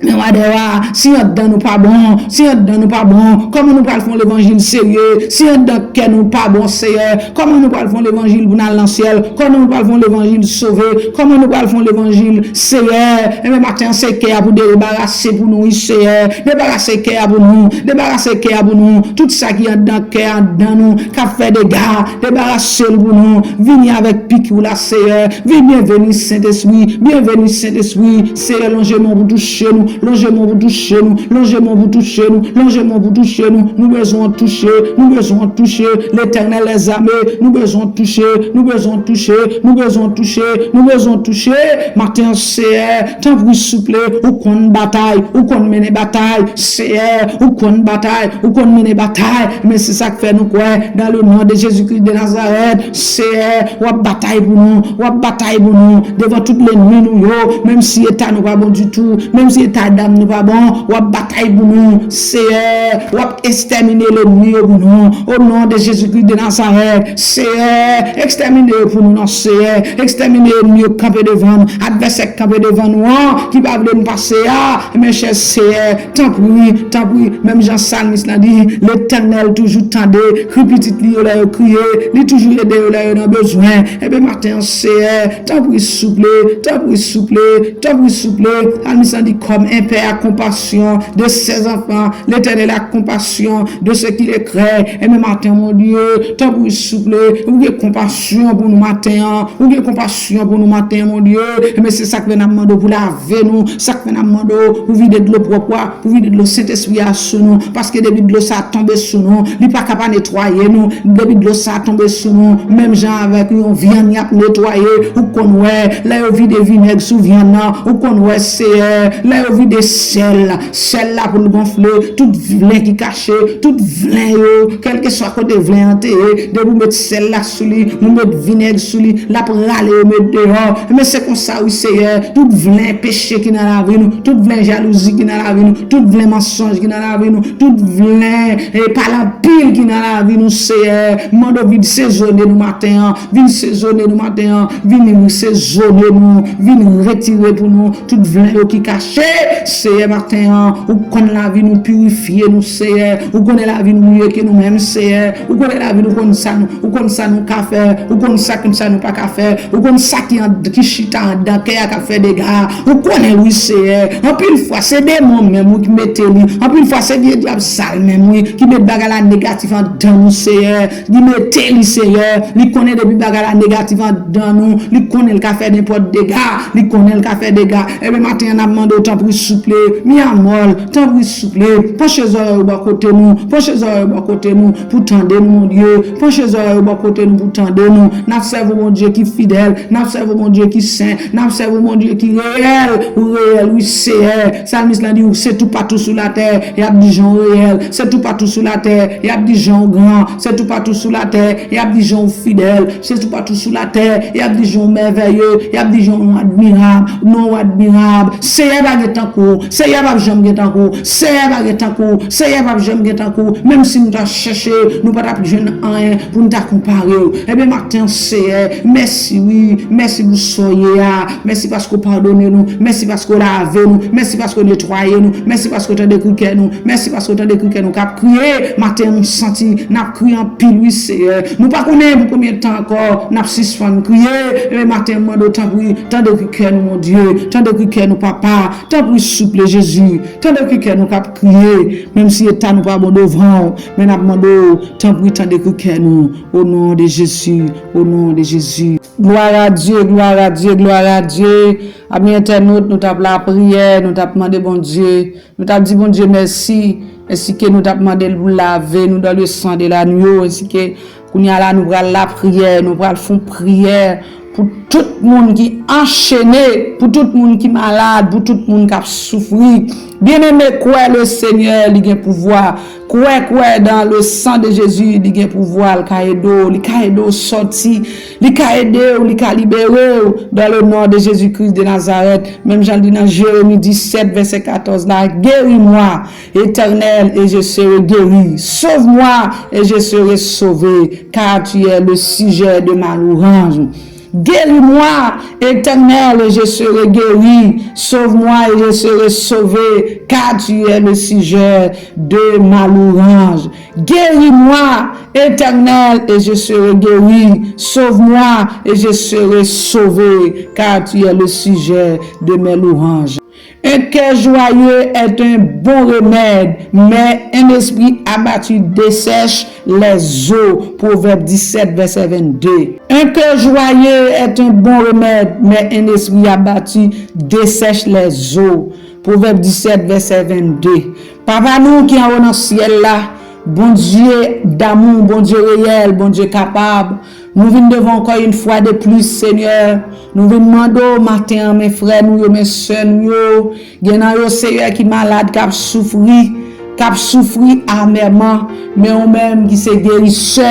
Men wadèwa, si anndan nou pa bon, si anndan nou pa bon, kòman nou pral fè yon levanjil serye? Si anndan kè nou pa bon, Seyè, kòman nou pral fè yon levanjil pou n al nan syèl? Kòman nou pral fè yon levanjil sove? Kòman nou pral fè yon levanjil, Seyè? Enben, maten an, se kè a pou debarase pou nou, wi, Seyè. Debarase kè a pou nou. Debarase kè a pou nou. Tout sa ki anndan kè a, anndan nou, k ap fè dega, debarase l pou nou. Vini avèk piki w la, Seyè. Vin byenveni, Sentespri. Byenveni, Sentespri. Seyè, lonje men w pou touche nou. Lonje men w pou touche nou. Lonje men w pou touche nou. Lonje men w pou touche nou. Nou bezwen w touche. Nou bezwen w touche. Letènèl dèzame, nou bezwen w touche. Nou bezwen w touche. Nou bezwen w touche. Nou bezwen w touche. Maten an, Seyè, tanpri, souple, ou konn batay. Ou konn mennen batay. Seyè, ou konn batay. Ou konn mennen batay. Men se sa k fè nou kwè, dans le nom de Jésus-Christ de Nazareth, Seyè, w ap batay pou nou, w ap batay pou nou, devan tout lènmi nou yo, menm si eta nou pa bon ditou, menm si eta dam nou pa bon, w ap batay pou nou, Seyè, w ap ekstèmine lènmi yo pou nou, o non de Jezikri de Nazarèt, Seyè, ekstèmine yo pou nou, non, Seyè, ekstèmine lènmi yo k kanpe devan nou, advèsè k kanpe devan nou an, ki pa vle n pase a, men chè Seyè, tanpri, tanpri, menm jan salmis lan di, Letènèl toujou tande kri pitit li yo lè yo kriye, li toujou ede yo lè yo nan bezwen. Enben, maten an, Seyè, tanpri, souple, tanpri, souple, tanpri, souple, salmis lan di, Comme un père a compassion de ses enfants, l'Éternel a compassion de ceux qui le craignent. Enben, maten an, Bondye, tanpri, souple, ou gen konpasyon pou nou maten an, ou gen konpasyon pou nou maten an, Bondye. Enben, se sa k fè n ap mande w pou lave nou, sa k fè n ap mande w pou vide dlo pwòp la, pou vide dlo Sentespri a sou nou, paske depi dlo sa a tonbe sou nou, li pa ka pa netwaye nou. Depi dlo sa a tonbe sou nou, menm jan avèk yon vyann y ap netwaye, ou konn wè, lè yo vide vinèg sou vyann nan, ou konn wè, Seyè, lè yo vide sèl, sèl la pou l gonfle, tout vlen ki kache, tout vlen yo, kèlkeswa kote vlen an te ye, depi w met sèl la sou li, ou met vinèg sou li, l ap rale yo met deyò. Men se konsa, wi, Seyè, tout vlen peche ki nan lavi nou, tout vlen jalouzi ki nan lavi nou, tout vlen mansonj ki nan lavi nou, tout vlen, e, pale anpil ki nan lavi nou, Seyè, mande w vin sezone nou maten an, vin sezone nou maten an, vin sezone nou, vin retire pou nou tout vlen yo ki kache, Seyè, maten an, ou konn lavi nou, pirifye nou, Seyè, ou konnen lavi nou miye ke nou menm, Seyè, ou konnen lavi nou, konn sa nou, ou konn sa nou ka fè, ou konn sa, konn sa nou pa ka fè, ou konn sa ki an, ki chita anndan kè a k ap fè dega, ou konnen, wi, Seyè, anpil fwa, se demon menm, wi, ki mete li, anpil fwa, se vye dyab sal menm, wi, ki met bagay la negatif anndan nou, Seyè, li mete li, Seyè, li konnen depi bagay la negatif anndan nou, li konnen l ka fè nenpòt dega, li konnen l ka fè dega, enben, maten an, n ap mande w, tanpri, Souple, mi amor, tanpri souple, panche zòrèy ou bò kote nou, panche zòrèy ou bò kote nou pou tande nou, Bondye, panche zòrèy ou bò kote nou pou tande nou. N ap sèvi yon Bondye ki fidèl, n ap sèvi yon Bondye ki sen, n ap sèvi yon Bondye ki reyèl. Ou reyèl, wi, Seyè. Salmis la di, se toupatou sou latè, y ap di jan w reyèl. Se toupatou sou latè, y ap di jan w gran. Se toupatou sou latè, y ap di jan w fidèl. Se toupatou sou latè, y ap di jan w mèvèye, y ap di jan w admirab, non w admirab. Seyè pa gen tankou w, Seyè p ap janm gen tankou w, Seyè pa gen tankou w, Seyè p ap janm gen tankou w. Menm si nou ta chèche, nou pa t ap jwenn anyen pou n ta konpare w. Ebyen, maten an, Seyè, mèsi wi, mèsi pou sa w ye a, mèsi paske w padone nou, mèsi paske w lave nou, mèsi paske w netwaye nou, mèsi paske w tande kri kè nou, mèsi paske w tande kri kè nou k ap kriye. Maten an, nou santi n ap kriye anpil, wi, Seyè. Nou pa konnen pou konbyen tan ankò n ap sispann kriye. Ebyen, maten an, m mande w, tanpri, tande kri kè nou, Bondye. Tande kri kè nou, Papa. Tanpri, souple, Jezi. Tande kri kè nou k ap kriye. Menm si eta nou pa bon devan w, men n ap mande w, tanpri, tande kri kè nou. O non de Jezi, o non de Jezi. Gloire à Dieu, gloire à Dieu, gloire à Dieu. Ami entènot, nou t ap lapriyè, nou t ap mande Bondye, nou t ap di Bondye mèsi, ensi ke nou t ap mande l pou lave nou dans le sang de l'agneau, ensi ke kounye a la nou pral lapriyè, nou pral fè yon priyè pou tout moun ki anchene, pou tout moun ki malad, pou tout moun k ap soufri. Byeneme, kwè le Senyè, li gen pouvwa. Kwè, kwè dans le sang de Jésus, li gen pouvwa, li ka ede w, li ka ede w sòti, li ka ede w, li ka libere w, dans le nom de Jésus-Christ de Nazareth. Menm jan l di nan Jeremi disèt, vèsè katòz la, guéris-moi, Éternel, et je serai guéri. Sauve-moi, et je serai sauvé, car tu es le sujet de ma louange. Guéris-moi, Éternel, et je serai guéri. Sauve-moi, et je serai sauvé, car tu es le sujet de ma louange. Guéris-moi, Éternel, et je serai guéri. Sauve-moi, et je serai sauvé, car tu es le sujet de mes louanges. Un cœur joyeux est un bon remède, mais un esprit abattu dessèche les os. Pwovèb disèt, vèsè vennde. Un cœur joyeux est un bon remède, mais un esprit abattu dessèche les os. Pwovèb disèt, vèsè vennde. Papa nou ki anwo nan syèl la, Bondye damou, Bondye reyèl, Bondye kapab, nou vin devan w ankò yon fwa de plis, Senyè. Nou vin mande w maten an, men frè nou yo, men sè nou yo. Gen nan yo, Senyè, ki malad, k ap soufri, k ap soufri amèman. Men ou menm ki se gerisè,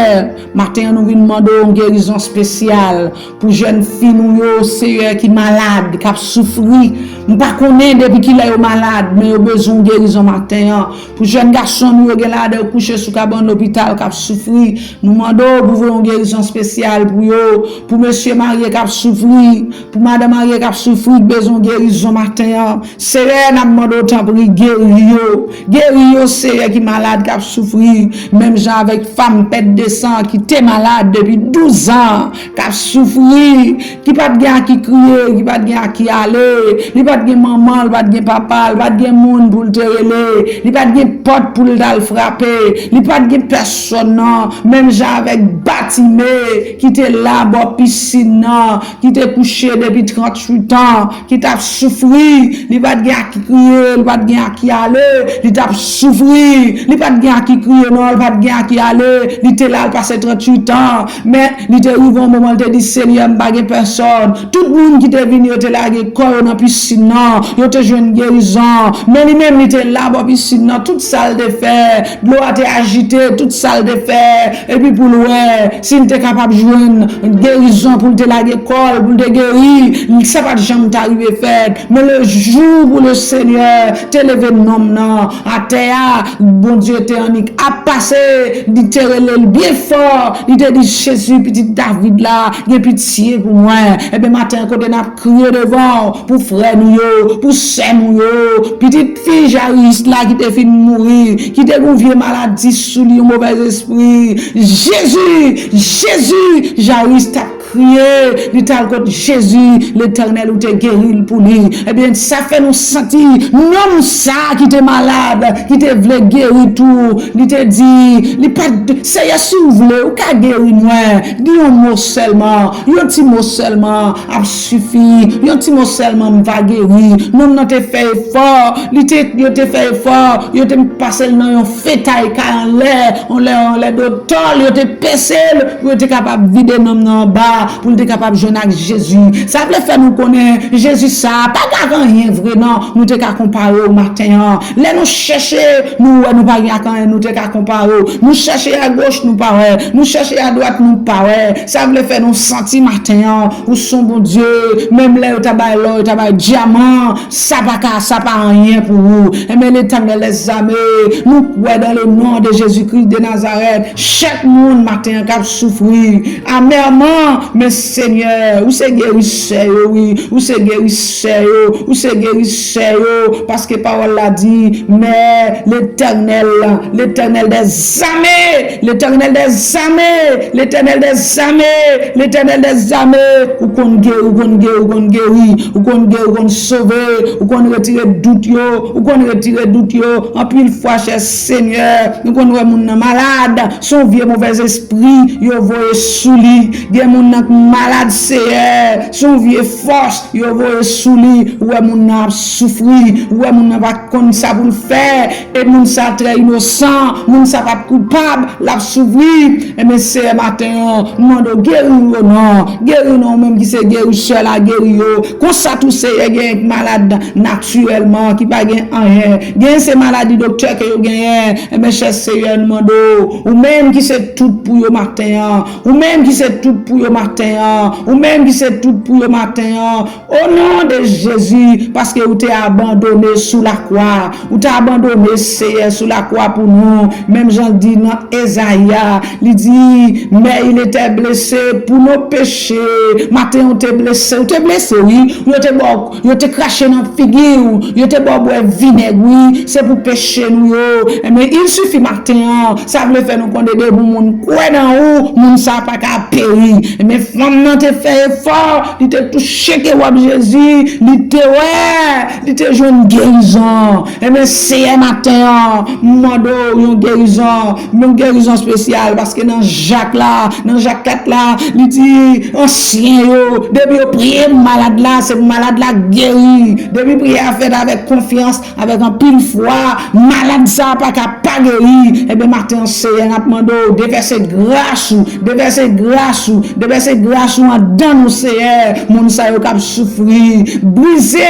maten an nou vin mande w yon gerizon espesyal pou jèn fi nou yo, Senyè, ki malad, k ap soufri. M pa konnen depi kilè yo malad, men yo bezwen yon gerizon maten an. Pou jèn gason nou yo gen ladan yo kouche sou kabann lopital k ap soufri, nou mande w pou voye yon gerizon espesyal pou yo. Pou mesye marye k ap soufri, pou madan marye k ap soufri, k bezwen yon gerizon maten an. Seyè, n ap mande w tanpri geri yo. Geri yo, Seyè, ki malad, k ap soufri. Menm jan avèk fanm pèt de san ki te malad depi douz an, k ap soufri, ki pa t gen a ki kriye, ki pa t gen a ki ale, li pa t gen manman, li pa t gen papa, li pa t gen moun pou l te rele, li pa t gen pòt pou l t al frape, li pa t gen pèsonn non, menm jan avèk Batime ki te la bò pisin nan, ki te kouche depi tranntuit an, ki t ap soufri, li pa t gen a ki kriye, li pa t gen a ki ale, li t ap soufri, li pa t gen a ki kriye non, li pa t gen a ki ale, li te la, l pase tranntuit an, men li te rive yon moman, li te di, Senyè, m pa gen pèsòn. Tout moun ki te vini, yo te lage kò yo nan pisin nan, yo te jwenn gerizon, men li menm, li te la bò pisin nan, tout sa l te fè, dlo a te ajite, tout sa l te fè, epi pou l wè si l te kapab jwenn gerizon pou l te lage kò l, pou l te geri, sa pa t janm ta rive fèt. Men le jou pou le Senyè te leve nonm nan atè a, Bondye te annik ap pase, li te rele l byen fò, li te di, Jezi, pitit David la, gen pitye pou mwen. Ebyen, maten an, kote n ap kriye devan w pou frè nou yo, pou sè nou yo, pitit fi Jairus la ki te fin mouri, ki te gen yon vye maladi sou li, yon movèz espri. Jezi, Jezi, Jairus t ap kriye, li t al kot Jezi, Letènèl, ou te geri l pou li. Ebyen, sa fè nou santi nonm sa ki te malad, ki te vle geri tou, li te di, li pa t, Seyè, si w vle, ou ka geri mwen. Di yon mo sèlman, yon ti mo sèlman ap sifi, yon ti mo sèlman m va geri. Nonm nan te fè efò, li te, yo te fè efò, yo te pase l nan yon fetay kay anlè, anlè, anlè dotò l, yo te pese l, pou yo te kapab vide nonm nan anba, pou l te kapab jwenn ak Jezi. Sa vle fè nou konnen, Jezi sa a pa t ak anyen vre, non, nou te ka konpare w maten an. Lè nou chèche, nou wè nou pa gen ak anyen nou te ka konpare w. Nou chèche agoch, nou pa wè. Nou chèche adwat, nou pa wè. Sa vle fè nou santi maten an, ou s on Bondye, menm lè yo ta bay lò, yo ta bay dyaman, sa pa ka, sa pa anyen pou ou. Enben, Letènèl dèzame, nou kwè dans le nom de Jésus-Christ de Nazareth, chak moun maten an k ap soufri amèman, men Senyè, ou se gerisè yo, wi, ou se gerisè yo, ou se gerisè yo, paske pawòl la di, men Letènèl, Letènèl dèzame, Letènèl dèzame, Letènèl dèzame, Letènèl dèzame, ou konn geri, ou konn geri, ou konn geri, ou konn geri, ou konn sove, ou konn retire dout yo, ou konn retire dout yo. Anpil fwa, chè Senyè, nou konn wè moun nan malad, se yon vye movèzespri yo voye sou li. Gen moun nan k malad, Seyè, se yon vye fòs yo voye sou li. Ou wè moun nan ap soufri, ou wè moun nan pa konn sa pou l fè, e moun sa trè inosan, moun sa pa t koupab, l ap soufri. Enben, Seyè, maten an, m mande w geri yo non, geri non, ou menm ki se gerisè la, geri yo. Konsa tou, Seyè, gen malad natirèlman, ki pa gen anyen. Gen se maladi doktè ke yo genyen. Enben, chè Seyè, nou mande w, ou menm ki se tout pou yo maten an, ou menm ki se tout pou yo maten an, ou menm ki se tout pou yo maten an, o non de Jezi, paske ou te abandone sou lakwa, ou te abandone, Seyè, sou lakwa pou nou, menm jan l di nan Ezayi a, li di, mais il était blessé pour nos péchés. Maten, ou te blese, ou te blese, wi. Yo te ba w, yo te krache nan figi w, yo te ba w bwè vinèg, wi. Se pou peche nou yo. Enben, il suffit maten an, sa vle fè nou konnen depi moun kwè nan ou, moun sa pa ka peri. Enben, fanm nan te fè efò, li te touche ke wòb Jezi, li te wè, li te jwenn gerizon. Enben, Seyè, maten an, m mande w yon gerizon, yon gerizon espesyal, paske nan Jak la, nan Jak kat la, li di, ansyen yo, depi yo priye malad la, se pou malad la geri. Depi priyè a fèt avèk konfyans, avèk anpil fwa, malad sa a pa ka pa geri. Enben, maten an, Seyè, n ap mande w, devèse gras ou, devèse gras ou, devèse gras ou anndan nou, Seyè. Moun sa yo k ap soufri, brisé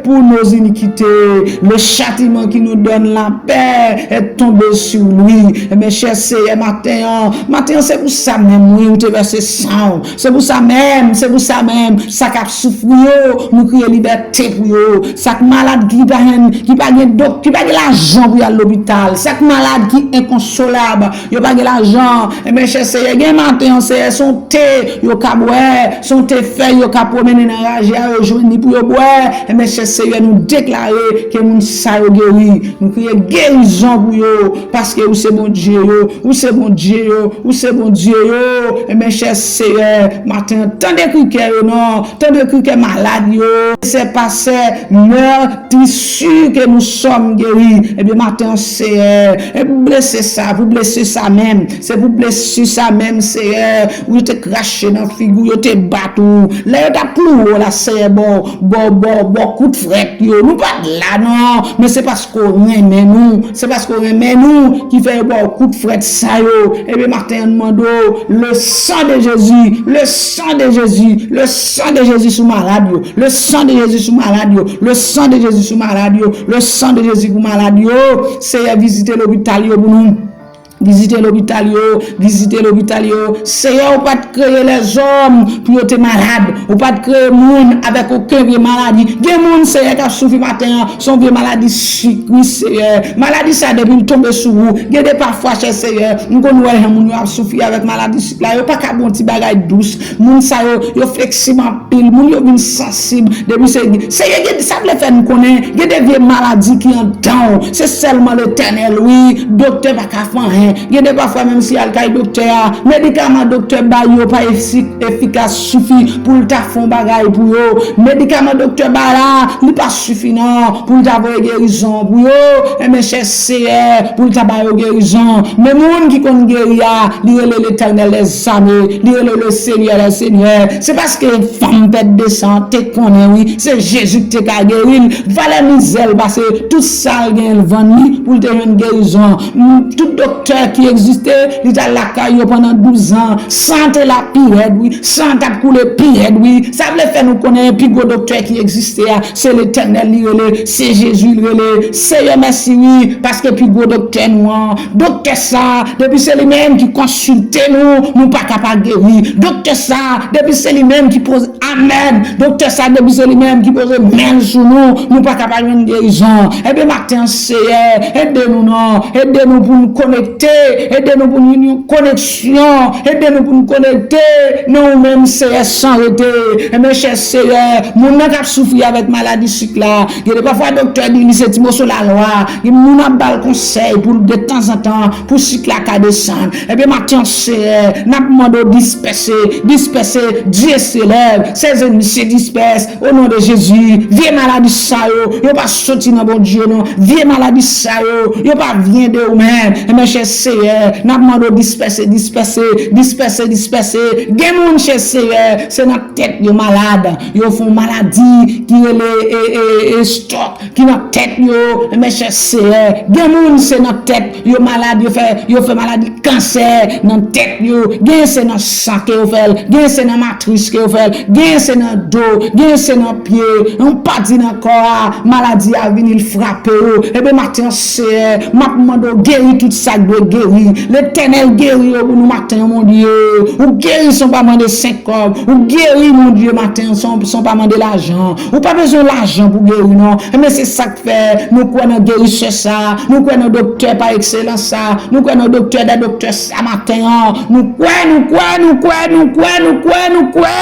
pour nos iniquités. Le châtiment qui nous donne la paix est tombé sur lui. Enben, chè Seyè, maten an, maten an, se pou sa menm, wi, ou te vèse san w. Se pou sa menm, se pou sa menm. Sa k ap soufri yo, nou kriye libète pou yo. Sa k malad ki pa jwenn, ki pa gen dok, ki pa gen lajan pou y al lopital. Sa k malad ki enkonsolab, yo pa gen lajan. Enben, chè Seyè, gen maten an, Seyè, se yon te yo ka bwè, se yon te fèy yo ka pwomennen nan raje a, yo jwenn li pou yo bwè. Enben, chè Seyè, nou deklare ke moun sa yo geri. Nou kriye gerizon pou yo, paske ou se Bondye yo, ou se Bondye yo, ou se Bondye yo. Enben, chè Seyè, maten an, tande kri kè yo non, tande kri kè malad yo. Se pastè meurtrissure que nous sommes guéris. Ebyen, maten an, Seyè, e blese sa, pou blese sa menm, se pou blese sa menm, Seyè, ou yo te krache nan figi w, yo te bat ou. Lè yo t ap klouwe w la, Seyè, bò, bò, bò, bò kout frèt yo. Nou pa t la, non, men se paske w renmen nou. Se paske w renmen nou ki fè yo ba w kout frèt sa yo. Ebyen, maten an, n mande w, le sang de Jésus, le sang de Jésus, le sang de Jésus sou malad yo, le sang de Jésus sou malad yo, le sang de Jésus sou malad yo, le sang de Jésus pou malad yo. Seyè, vizite lopital yo pou nou. Vizite lopital yo, vizite lopital yo. Seyè, ou pa t kreye lèzòm pou yo te malad. Ou pa t kreye moun avèk okenn vye maladi. Gen moun, Seyè, k ap soufri maten an, se yon vye maladi sik, wi, Seyè. Maladi sa, depi l tonbe sou ou, gen de pafwa, chè Seyè, m konn wè jan moun yo ap soufri avèk maladi sik la, yo pa ka bwè yon ti bagay dous. Moun sa yo, yo fleksib anpil, moun yo vin sansib. Depi se, Seyè, gen, sa vle fè n konnen, gen de vye maladi ki anndan w. Se sèlman Letènèl, wi, doktè pa ka fè anyen. Gen de pafwa, menm si al kay doktè a, medikaman doktè bay yo pa efi-, efikas sifi pou l ta fè yon bagay pou yo. Medikaman doktè bay la, li pa sifi non pou l ta voye gerizon pou yo. Enben, chè Seyè, pou l ta ba yo gerizon. Men moun ki konn geri a, li rele Letènèl dèzame, li rele le Senyè dè senyè. Se paske fanm pèt de san te konnen, wi, se Jezi ki te ka geri l. Valè mizè l pase, tout sa l gen l vann li pou l te jwenn gerizon. M, tout doktè ki egziste, li t al lakay yo pandan douz an. San te la pi rèd, wi. San t ap koule pi rèd, wi. Sa vle fè nou konnen pi gwo doktè ki egziste a, se Letènèl li rele, se Jezi li rele. Seyè, mèsi, wi, paske pi gwo doktè nou an. Doktè sa, depi se li menm ki konsilte nou, nou pa ka pa geri. Doktè sa, depi se li menm ki poze, amèn. Doktè sa, depi se li menm ki poze men l sou nou, nou pa ka pa jwenn gerizon. Ebyen, maten an, Seyè, ede nou non. Ede nou pou nou konekte. Ede nou pou nou gen yon koneksyon. Ede nou pou nou konekte nan ou menm, Seyè, san rete. Ebyen, chè Seyè, moun nan k ap soufri avèk maladi sik la, gen de pafwa doktè di li se ti moso lalwa. Gen moun ap ba l konsèy pou l de tanzantan, pou sik la ka desann. Ebyen, maten an, Seyè, n ap mande w dispèse, dispèse, Dieu s'élève, ses ennemis se dispersent, au nom de Jésus. Vye maladi sa yo, yo pa soti nan Bondye non. Vye maladi sa yo, yo pa vyen de ou menm. Ebyen, chè Seyè, n ap mande w dispèse, dispèse, dispèse, dispèse. Gen moun, chè Seyè, se nan tèt yo malad. Yo fè yon maladi ki rele, e, e, e, stòk ki nan tèt yo, men chè Seyè. Gen moun se nan tèt yo malad, yo fè, yo fè maladi kansè nan tèt yo. Gen se nan san ke yo fè l, gen se nan matris ke yo fè l, gen se nan do, gen se nan pye. Yon pati nan kò a, maladi a vini l frape yo. Ebyen, maten an, Seyè, m ap mande w geri tout sa k dwe geri. Letènèl geri yo pou nou maten an, Bondye. Ou geri san w pa mande senk kòb. Ou geri, Bondye, maten an, san, san w pa mande lajan. Ou pa bezwen lajan pou geri, non. Ebyen, se sa k fè nou kwè nan gerisè sa, nou kwè nan doktè pa ekselans sa, nou kwè nan doktè dè doktè sa maten an. Nou kwè, nou kwè, nou kwè, nou kwè, nou kwè, nou kwè.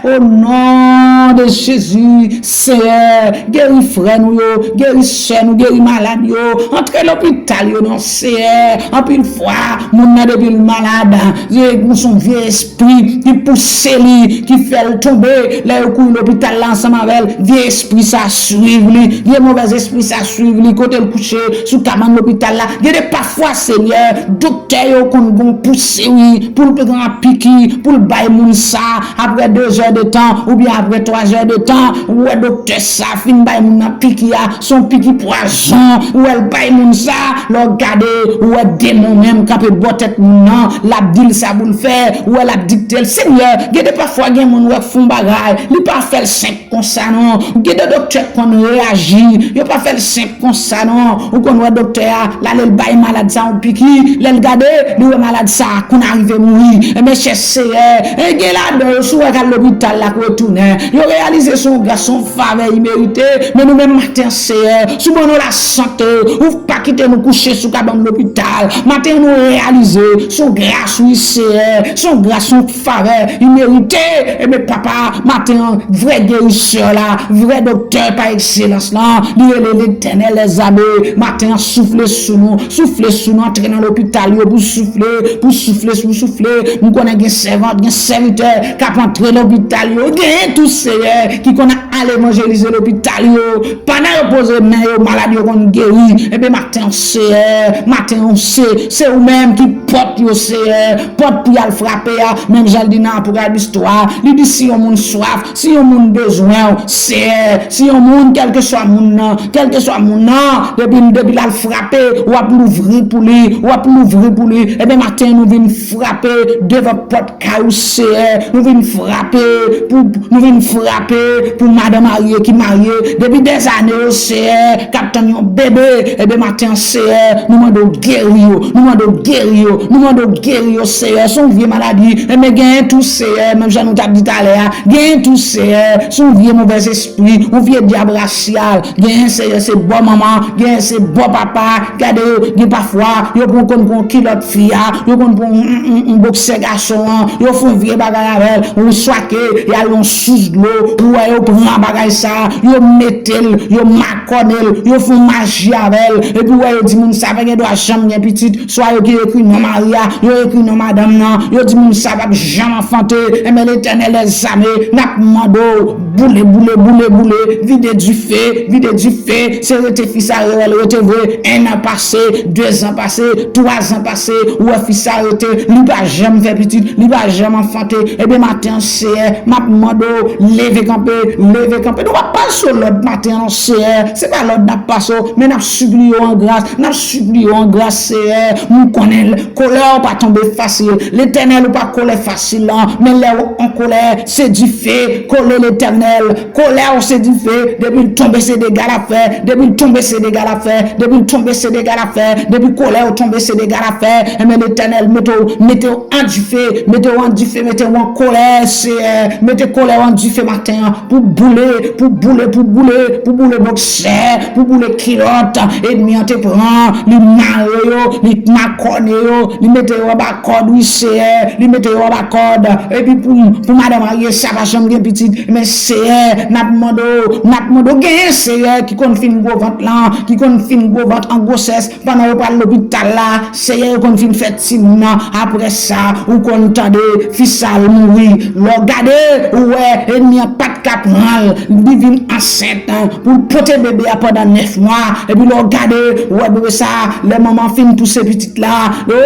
O non de Jezi, Seyè, geri frè nou yo, geri sè nou, geri malad yo. Antre lopital yo, non, Seyè. Anpil fwa, moun nan depi l malad, se yon vye espri ki pouse li, ki fè l tonbe. Lè yo kouri lopital la ansanm avè l, vye espri sa swiv li, vye movèz espri sa swiv li, kote l kouche, sou kabann lopital la. Gen de pafwa, Senyè, doktè yo konn gon pouse, wi, pou l pran piki, pou l bay moun sa, apre de zè de tan, oubyen apre twa zè de tan, ou wè doktè sa fin bay moun nan piki a, se yon piki pwazon, ou wè l bay moun sa, lè w gade, ou wè demon menm kanpe bò tèt moun nan, l ap di l sa pou l fè, ou wè l ap dikte l. Senyè, gen de pafwa gen moun wè k fè yon bagay, li pa fè l senp konsa non. Gen de doktè k konn reyaji, yo pa fè l senp konsa non. Ou konn wè doktè a, l ale l bay malad sa yon piki, lè l gade, li wè malad sa konn arive mouri. Ebyen, chè Seyè, e gen ladan yo, si w wè k al lopital la, k retounen, yo reyalize se yon gras, se yon favè i merite, men nou menm maten an, Seyè, si w ban nou lasante, ou pa kite nou kouche sou kabann lopital. Maten an, nou reyalize se yon gras, wi, Seyè, se yon gras, se yon favè i merite. Ebyen, papa, maten an, vrè gerisè la, vrè doktè pa ekselans lan, li rele Letènèl dèzame. Maten an, soufle sou nou, soufle sou nou, antre nan lopital yo pou soufle, pou soufle, pou soufle. M konnen gen sèvant, gen sèvitè k ap antre lopital yo, genyen tou, Seyè, ki konn al evanjelize lopital yo. Pandan yo poze men yo, malad yo konn geri. Ebyen, maten an, Seyè, maten an, se, se ou menm ki pòt yo, Seyè. Pòt pou y al frape a, menm jan l di nan Apokalips twa, li di, si yon moun swaf, si yon moun bezwen w, Seyè, si yon moun, kèlkeswa moun nan, kèlkeswa moun nan, depi, depi l al frape, w ap louvri pou li, w ap louvri pou li. Ebyen, maten an, nou vin frape devan pòt kay ou, Seyè. Nou vin frape pou, nou vin frape pou madan marye ki marye depi dèzane yo, Seyè, k ap tann yon bebe. Ebyen, maten an, Seyè, nou mande w geri yo. Nou mande w geri yo. Nou mande w geri yo, Seyè. Se yon vye maladi. Ebyen, genyen tou, Seyè, menm jan nou t ap di talè a, genyen tou, Seyè, se yon vye movèzespri, yon vye dyab rasyal. Genyen, Seyè, se bò manman, genyen se bò papa. Gade yo, gen pafwa, yo pran, konn pran kilòt fi a, yo konn pran yon, yon, yon, yon boksè gason an, yo fè yon vye bagay avè l, ou swake, y al yon sous dlo, ou wè yo pran bagay sa, yo mete l, yo makòne l, yo fè maji avè l, epi w wè yo di moun sa pa gen dwa janm gen pitit, swa yo ki ekri non mari a, yo ekri non madanm nan, yo di moun sa p ap janm anfante, enben Letènèl dèzame, n ap mande w, boule, boule, boule, boule, vide dife, vide dife, se rete fi sa reyèl, rete vre, en an pase, de zan pase, twa zan pase, ou wè fi sa rete, li pa janm fè pitit, li pa janm anfante, ebyen maten an, Seyè, m ap mande w, leve kanpe, leve kanpe. Nou p ap pase w lòd maten an, non, Seyè. Se pa lòd n ap pase w, men n ap sipliye w an gras, n ap sipliye w an gras, Seyè. M konnen l, kolè w pa tonbe fasil. Letènèl, ou pa kolè fasil, non. Men lè w an kolè, se dife, kole Letènèl. Kolè w se dife, depi l tonbe, se dega l ap fè. Depi l tonbe, se dega l ap fè. Depi l tonbe, se dega l ap fè. Depi kolè w tonbe, se dega l ap fè. Enben, Letènèl, mete w, mete w an dife, mete w an dife, mete w an kolè, Seyè. Mete kolè w an dife maten an pou boule, pou boule, pou boule, pou boule bòksè, pou boule kilòt. Ènmi an te pran, li mare yo, li makòne yo, li mete yo anba kòd, wi, Seyè, li mete yo anba kòd. Epi pou, pou madan marye sa pa janm gen pitit, men Seyè, n ap mande w, n ap mande w genyen, Seyè, ki konn fin gwo vant lan, ki konn fin gwo vant an gwosès, pandan yo pral lopital la, Seyè, yo konn fin fè timoun nan. Apre sa, ou konn tande fi sa al mouri. Lè w gade, ou wè ènmi an pa t ka pran l, li vin ansent, pou l pote bebe a pandan nèf mwa. Epi lè w gade, ou wè bebe sa, lè manman an fin pouse pitit la, o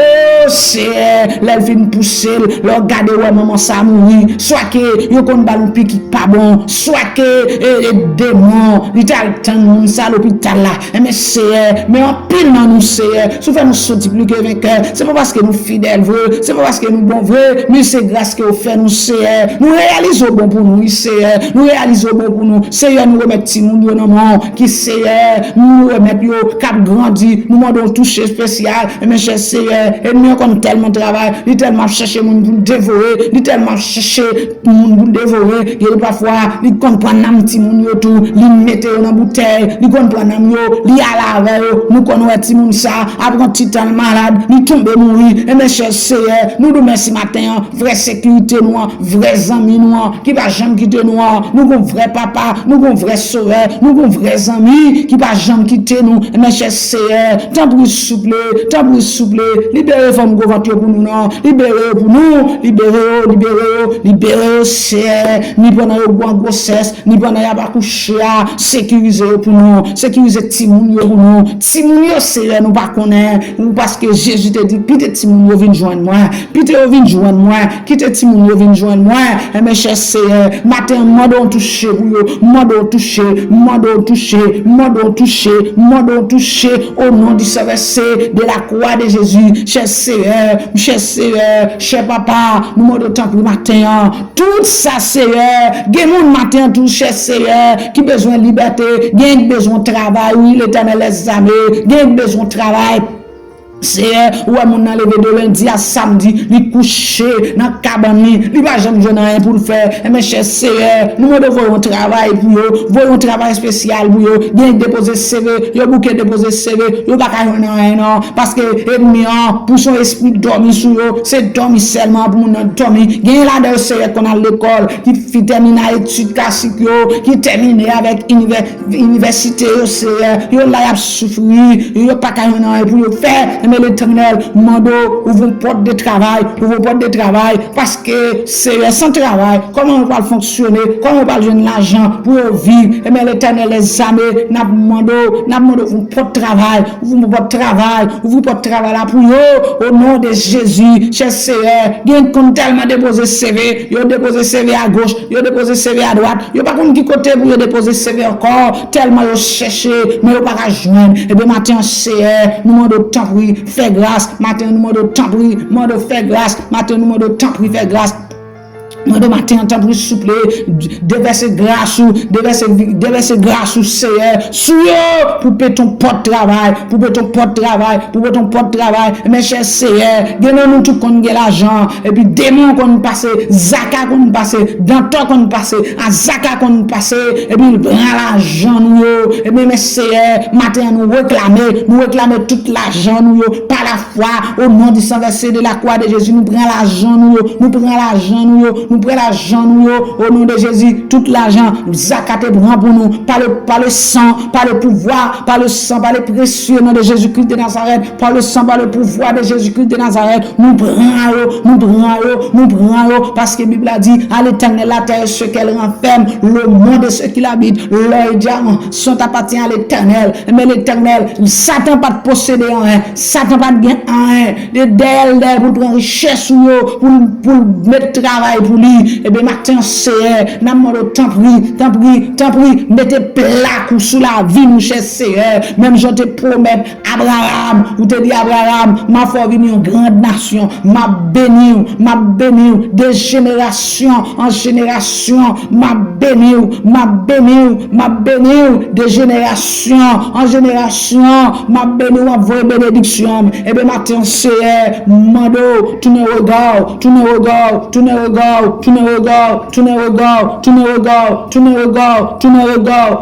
Seyè, lè l fin pouse l, lè w gade, ou wè manman sa mouri. Swa ke yo konn ba l yon piki pa bon, swa ke e, e, demon, li t al tann moun sa lopital la. Enben, Seyè, men anpil nan nou, Seyè, si w fè nou soti pli ke venkè, se pa paske nou fidèl vre, se pa paske nou bon vre, men se gras ke w fè nou, Seyè. Nou reyalize w bon pou nou, wi, Seyè. Nou reyalize w bon pou nou. Seyè, nou remèt timoun yo nan men w, ki, Seyè, nou remèt yo, k ap grandi. Nou mande w touche espesyal. Enben, chè Seyè, ènmi an konn tèlman travay, li tèlman ap chèche moun pou l devore, li tèlman ap chèche moun pou l devore, gen de pafwa, li konn pran nanm timoun yo tou, li mete yo nan boutèy, li konn pran nanm yo, li ale avè yo, nou konn wè timoun sa, apre yon ti tan l malad, li tonbe mouri, enben chè Seyè, nou di w mèsi maten an, vrè sekirite nou an, vrè zanmi nou an, ki pa janm kite nou an, nou gon vrè papa, nou gon vrè sovè, nou gon vrè zanmi, ki pa janm kite nou, enben chè Seyè, tanpri souple, tanpri souple, libere fanm gwo vant yo pou nou non, libere yo pou nou, libere yo, libere yo, libere yo, Seyè, ni pandan yo gwo an gwosès, ni pandan y ap akouche a, sekirize yo pou nou, sekirize timoun yo pou nou, timoun yo, Seyè, nou pa konnen, ou paske Jezi te di, kite timoun yo vin jwenn mwen, kite yo vin jwenn mwen, kite timoun yo vin jwenn mwen, enben chè Seyè, maten an, mande w touche pou yo, mande w touche, mande w touche, mande w touche, mande w touche, au nom du Saint versé de la croix de Jésus, chè Seyè, chè Seyè, chè Papa, nou mande w tanpri maten an, tout sa, Seyè, gen moun maten an tou, chè Seyè, ki bezwen libète, gen ki bezwen travay, wi, Letènèl dèzame, gen ki bezwen travay. Seyè, ou wè moun nan leve de lendi a samdi, li kouche nan kabann li, li pa janm jwenn anyen pou l fè. Enben, chè Seyè, nou mande w voye yon travay pou yo, voye yon travay espesyal pou yo. Gen depoze seve, yo bouke depoze seve, yo pa ka jwenn anyen non. Paske ènmi an, pou se yon espri dòmi sou yo, se dòmi sèlman pou moun nan dòmi. Gen ladan yo, Seyè, konn al lekòl, ki fin tèmine etid klasik yo, ki tèmine avèk inivè-, inivèsite yo, Seyè. Yo la, y ap soufri, yo pa ka jwenn anyen pou yo fè. Enben, Letènèl, mande w ouvri yon pòt de travay, ouvri yon pòt de travay, paske, Seyè, san travay, kòman yo pral fonksyone, kòman yo pral jwenn lajan pou yo viv? Enben, Letènèl dèzame, n ap mande w, n ap mande w ouvri yon pòt travay, ouvri yon pòt travay, ouvri pòt travay la pou yo, o non de Jezi, chè Seyè, gen konn tèlman depoze seve, yo depoze seve agoch, yo depoze seve adwat, yo pa konn ki kote pou yo depoze seve ankò, tèlman yo chèche, men yo pa ka jwenn. Ebyen, maten an, Seyè, nou mande w tanpri, fè gras. Maten an, nou mande w tanpri, mande w fè gras. Maten an, nou mande w tanpri, fè gras. Mande w maten an, tanpri, souple, devèse gras ou, devèse, devèse gras ou, Seyè, sou yo, pou pete yon pòt travay, pou pete yon pòt travay, pou pete yon pòt travay. Men chè Seyè, gen nan nou tout konn gen lajan, epi demon konn pase, zaka konn pase, dantò konn pase, azaka konn pase, epi l pran lajan nou yo. Ebyen, men Seyè, maten an nou reklame, nou reklame tout lajan nou yo, pa lafwa, o non di san vèse de la kwa de Jezi, nou pran lajan nou yo, nou pran lajan nou yo, Nou pran lajan nou yo, o non de Jezi, tout lajan Zaka te pran pou nou, pa le, pa le san, pa le pouvwa, pa le san, pa le presye non de Jezi Kris de Nazarèt, pa le san, pa le pouvwa de Jezi Kris de Nazarèt, nou pran yo, nou pran yo, nou pran yo, paske Bib la di, à l'Éternel la terre et ce qu'elle renferme, le monde et ce qu'il habite, l'or et diamant sont appartient à l'Éternel. Men Letènèl, Satan pa t posede anyen, Satan pa t gen anyen. Dèyè l, dèyè l pou l pran richès ou yo, pou l, pou l met travay pou li. Ebyen, maten an, Seyè, n ap mande w, tanpri, tanpri, tanpri, mete plak ou sou lavi nou, chè Seyè. Menm jan w te pwomèt Abraram, ou te di Abraram, m a fè w vin yon gran nasyon, m ap beni w, m ap beni w, de jenerasyon an jenerasyon, m ap beni w, m ap beni w, m ap beni w, de jenerasyon an jenerasyon, m ap beni w, m ap voye benediksyon m. Ebyen, maten an, Seyè, m mande w, tounen rega w, tounen rega w, tounen rega w,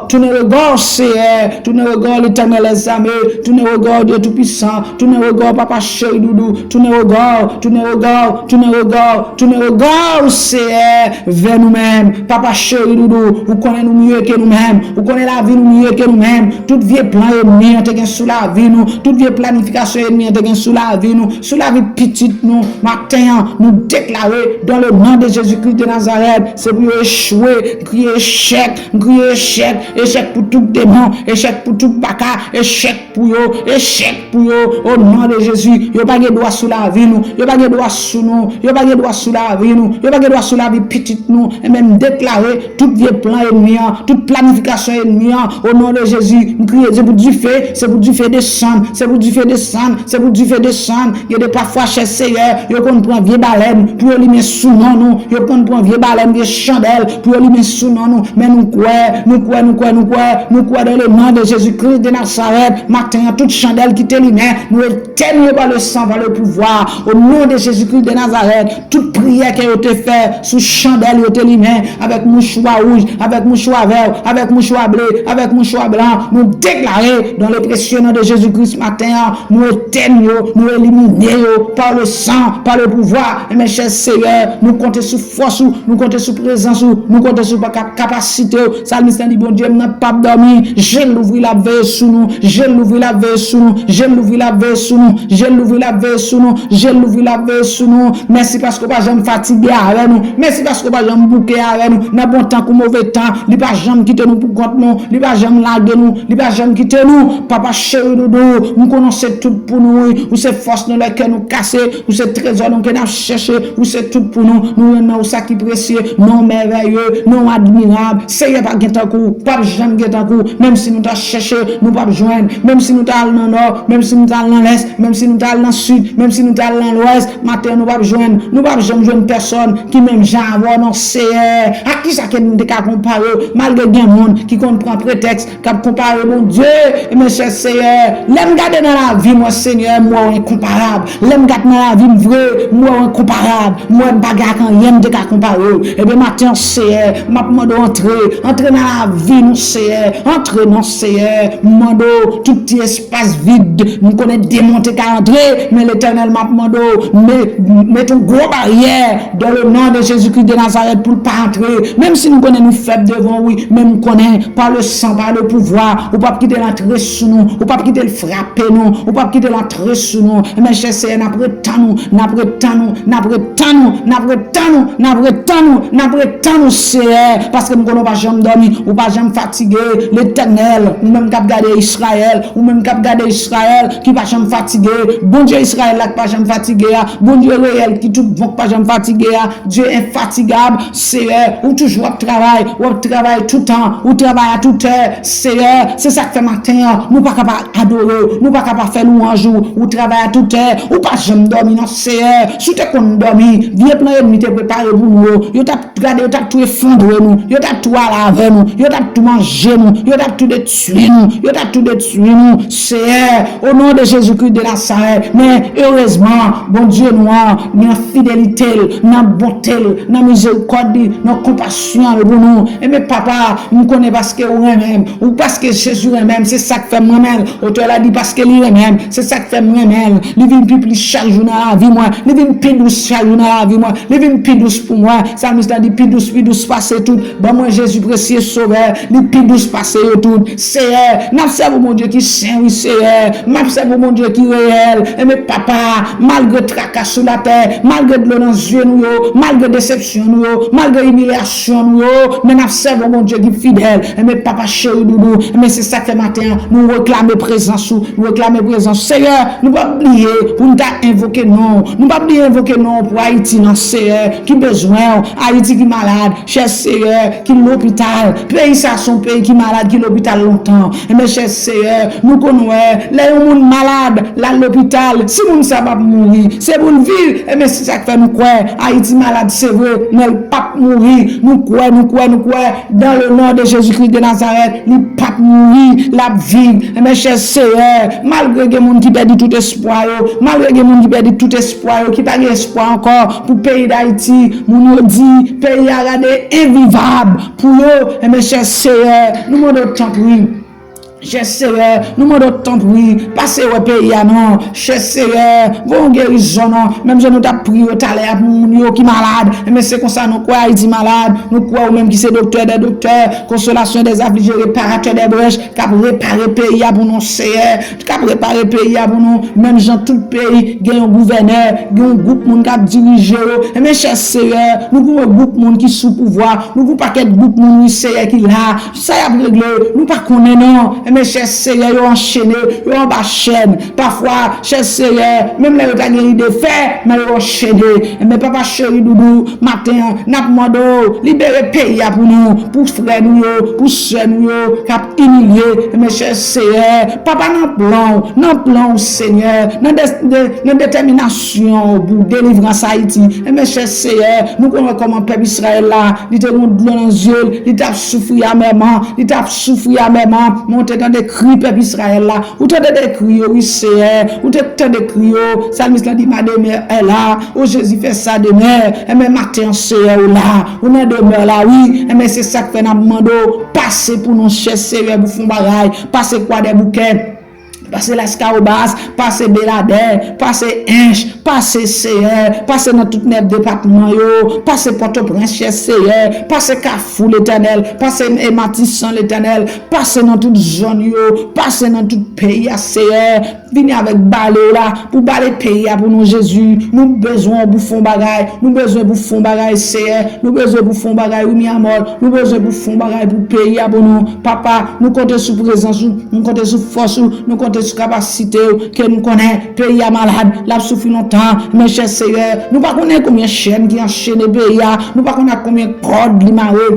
tounen rega w, Seyè, tounen rega w, Letènèl dèzame, tounen rega w, Dye Toupisan, tounen rega w, Papa cheri doudou, tounen rega w, tounen rega w, tounen rega w, tounen rega w, Seyè, vè nou menm. Papa cheri doudou, ou konnen nou mye ke nou menm, ou konnen lavi nou mye ke nou menm. Tout vye plan enmi an te gen sou lavi nou, tout vye planifikasyon enmi an te gen sou lavi nou, sou lavi pitit nou, maten an, nou deklare, dans le nom de Jésus-Christ de Nazareth, se pou yo echwe, m kriye echèk, m kriye echèk, echèk pou tout demon, echèk pou tout baka, echèk pou yo, echèk pou yo, o non de Jezi. Yo pa gen dwa sou lavi nou, yo pa gen dwa sou nou, yo pa gen dwa sou lavi nou, yo pa gen dwa sou lavi pitit nou. Enben, m deklare tout vye plan enmi an, tout planifikasyon enmi an, o non de Jezi, m kriye, se pou dife, se pou dife desann, se pou dife desann, se pou dife desann. Gen de pafwa, chè Seyè, yo konn pran vye balèn pou yo limen sou non nou, yo konn pran vye balèn, vye chandèl pou yo limen sou non nou. Men nou kwè, nou kwè, nou kwè, nou kwè, nou kwè dans le nom de Jésus-Christ de Nazareth. Maten an, tout chandèl ki te limen, nou etèn yo par le sang, par le pouvoir. Au nom de Jésus-Christ de Nazareth, tout priyè ke yo te fè sou chandèl yo te limen, avèk mouchwa wouj, avèk mouchwa vè, avèk mouchwa ble, avèk mouchwa blan, nou deklare dans le précieux nom de Jésus-Christ maten an, nou etèn yo, nou elimine yo par le sang, par le pouvoir. E men, chè Seyè, nou konte sou fòs ou, nou konte sou prezans ou, nou konte sou pa-, kap-, kapasite ou. Salmis lan di, Bondye m nan p ap dòmi, je l louvri, l ap veye sou nou, je l louvri, l ap veye sou nou, je l louvri, l ap veye sou nou, je l louvri, l ap veye sou nou, je l louvri, l ap veye sou nou. Mèsi paske w pa janm fatige avè nou, mèsi paske w pa janm bouke avè nou, nan bon tan kou move tan, li pa janm kite nou pou kont nou, li pa janm lage nou, li pa janm kite nou. Papa cheri doudou, m konnen w se tout pou nou, wi, ou se fòs nou lè kè nou kase, ou se trezò nou ke n ap chèche, ou se tout pou nou, nou rann nan ou sa ki presye, non w mèvèye, non w admirab, Seyè pa gen tankou w, p ap janm gen tankou w, menm si nou ta chèche, nou p ap jwenn, menm si nou ta al nan nò, menm si nou ta al nan lès, menm si nou ta al nan sid, menm si nou ta al nan lwès, maten an nou p ap jwenn, nou p ap janm jwenn pèsòn ki menm jan avè w non Seyè. Ak kisa ke nou te ka konpare w, malgre gen moun ki konn pran pretèks, k ap konpare Bondye, men chè Seyè, lè m gade nan lavi mwen, Senyè, m wè w enkonparab. Lè m gade nan lavi m vre, m wè w enkonparab. M wè m pa gen ak anyen m te ka konpare w. Ebyen, maten an, Seyè, m ap mande w antre, antre nan lavi nou, Seyè, antre non, Seyè. M mande w tout ti espas vid, m konnen demon te ka antre, men Letènèl, m ap mande w, me-, mete yon gwo baryè dans le nom de Jésus-Christ de Nazareth pou l pa antre. Menm si nou konnen nou fèb devan w, wi, men m konnen par le sang, par le pouvoir, ou p ap kite l antre sou nou, ou p ap kite l frape nou, ou p ap kite l antre sou nou. Men chè Seyè, n ap ret tann ou, n ap ret tann ou, n ap ret tann ou, n ap ret tann ou, n ap ret tann ou, n ap ret tann ou, Seyè, paske m konnen w pa janm dòmi, ou pa janm fatige, Letènèl, ou menm k ap gade Izrayèl, ou menm k ap gade Izrayèl, ki pa janm fatige, Bondye Izrayèl la k pa janm fatige a, Bondye reyèl ki tout bon k pa janm fatige a, Dye enfatigab, Seyè, ou toujou ap travay, w ap travay toutan, ou travay atoutè, Seyè, se sa k fè maten an, nou pa ka pa adore w, nou pa ka pa fè lwanj ou, ou travay atoutè, ou pa janm dòmi non, Seyè, si w te konn dòmi, vye plan ènmi te prepare pou nou yo, yo t ap gade, yo t ap tou efondre nou, yo t ap tou ale avè nou, yo t ap tou manje nou, yo t ap tou detwi nou, yo t ap tou detwi nou, Seyè, o non de Jezi Kris de Nazarèt. Men, erezman, Bondye nou an, nan fidelite l, nan bonte l, nan mizerikòd li, nan konpasyon l pou nou. Ebyen, papa, m konnen paske ou renmen m, ou paske Jezi renmen m, se sa k fè m renmen l. Otè la di paske li renmen m, se sa k fè m renmen l. Li vin pi plis chak jou nan lavi mwen, li vin pi dous chak jou nan lavi mwen, li vin pi dous pou mwen. Salmis la di, pi dous, pi dous pase tout. Ban mwen Jezi presye Sovè, li pi dous pase yo tout. Seyè, n ap sèvi yon Bondye ki sen, wi, Seyè. M ap sèvi yon Bondye ki reyèl. Enben, papa, malgre traka sou latè, malgre dlo nan zye nou yo, malgre desepsyon nou yo, malgre imilyasyon nou yo, men n ap sèvi yon Bondye ki fidèl. Enben, papa cheri doudou, enben, se sa k fè maten an, nou reklame prezans ou, nou reklame prezans ou. Seyè, nou p ap bliye pou n ta envoke non w. Nou p ap bliye envoke non w pou Ayiti nan, Seyè, ki bezwen w. Ayiti ki malad, chè Seyè, ki lopital. Peyi sa se yon peyi ki malad, ki lopital lontan. Enben, chè Seyè, nou konn wè, lè yon moun malad, l al lopital, si moun sa p ap mouri, se pou l viv. Enben, se sa k fè nou kwè Ayiti malad, se vre, men l p ap mouri. Nou kwè, nou kwè, nou kwè, dans le nom de Jésus-Christ de Nazareth, li p ap mouri, l ap viv. Enben, chè Seyè, malgre gen moun ki pèdi tout espwa yo, malgre gen moun ki pèdi tout espwa yo, ki pa gen espwa ankò pou peyi Dayiti, moun yo di peyi a gade envivab pou yo. Enben, chè Seyè, nou mande w tanpri. Chè Seyè, nou mande w tanpri, pase wè peyi a non. Chè Seyè, voye yon gerizon non. Menm jan nou t ap priye w talè a pou moun yo ki malad. Enben, se konsa nou kwè Ayiti malad. Nou kwè ou menm ki se doktè dè doktè, konsolasyon dè aflije, reparatè dè brèch, k ap repare peyi a pou nou, Seyè, k ap repare peyi a pou nou, menm jan tout peyi gen yon gouvènè, gen yon gwoup moun k ap dirije yo. Enben, chè Seyè, nou gen yon gwoup moun ki sou pouvwa, nou gen yon pakèt gwoup moun, wi, Seyè, ki la, sa y ap regle, nou pa konnen non. Enben, chè Seyè, yo anchene, yo anba chèn. Pafwa, chè Seyè, menm lè yo ta gen ide fè, men yo anchene. Enben, papa cheri doudou, maten an, n ap mande w libere peyi a pou nou, pou frè nou yo, pou sè nou yo k ap imilye. Enben, chè Seyè, papa, nan plan w, nan plan w, Senyè, nan de, de, nan detèminasyon w pou delivrans Ayiti. Enben, chè Seyè, nou konnen kòman pèp Izrayèl la, li te gen dlo nan zye l, li t ap soufri amèman, li t ap soufri amèman, men w te tande kri pèp Izrayèl la, ou tande de kri yo, wi, Seyè, ou te tande kri yo, salmis la di, ma demeure est là, o Jezi, fais sa demeure. Enben, maten an, Seyè, ou la, ou nan demè la, wi. Enben, se sa k fè n ap mande w, pase pou nou, chè Seyè, pou fè yon bagay, pase Kwadèboukè, pase Laskawobas, pase Beladè, pase Ench, pase, Seyè, pase nan tout nèf depatman yo, pase Pòtoprens, chè Seyè, pase Kafou, Letènèl, pase, e, Matisan, Letènèl, pase nan tout zòn yo, pase nan tout peyi a, Seyè. Vini avèk bale w la pou bale peyi a pou nou, Jezi. Nou bezwen w pou fè yon bagay. Nou bezwen pou fè yon bagay, Seyè. Nou bezwen pou fè yon bagay, wi, mi amor. Nou bezwen pou fè yon bagay pou peyi a pou nou. Papa, nou konte sou prezans ou, nou konte sou fòs ou, nou konte sou kapasite ou, ke nou konnen peyi a malad, l ap soufri lontan. Men chè Seyè, nou pa konnen konbyen chèn ki anchene peyi a, nou pa konnen ak konbyen kòd li mare.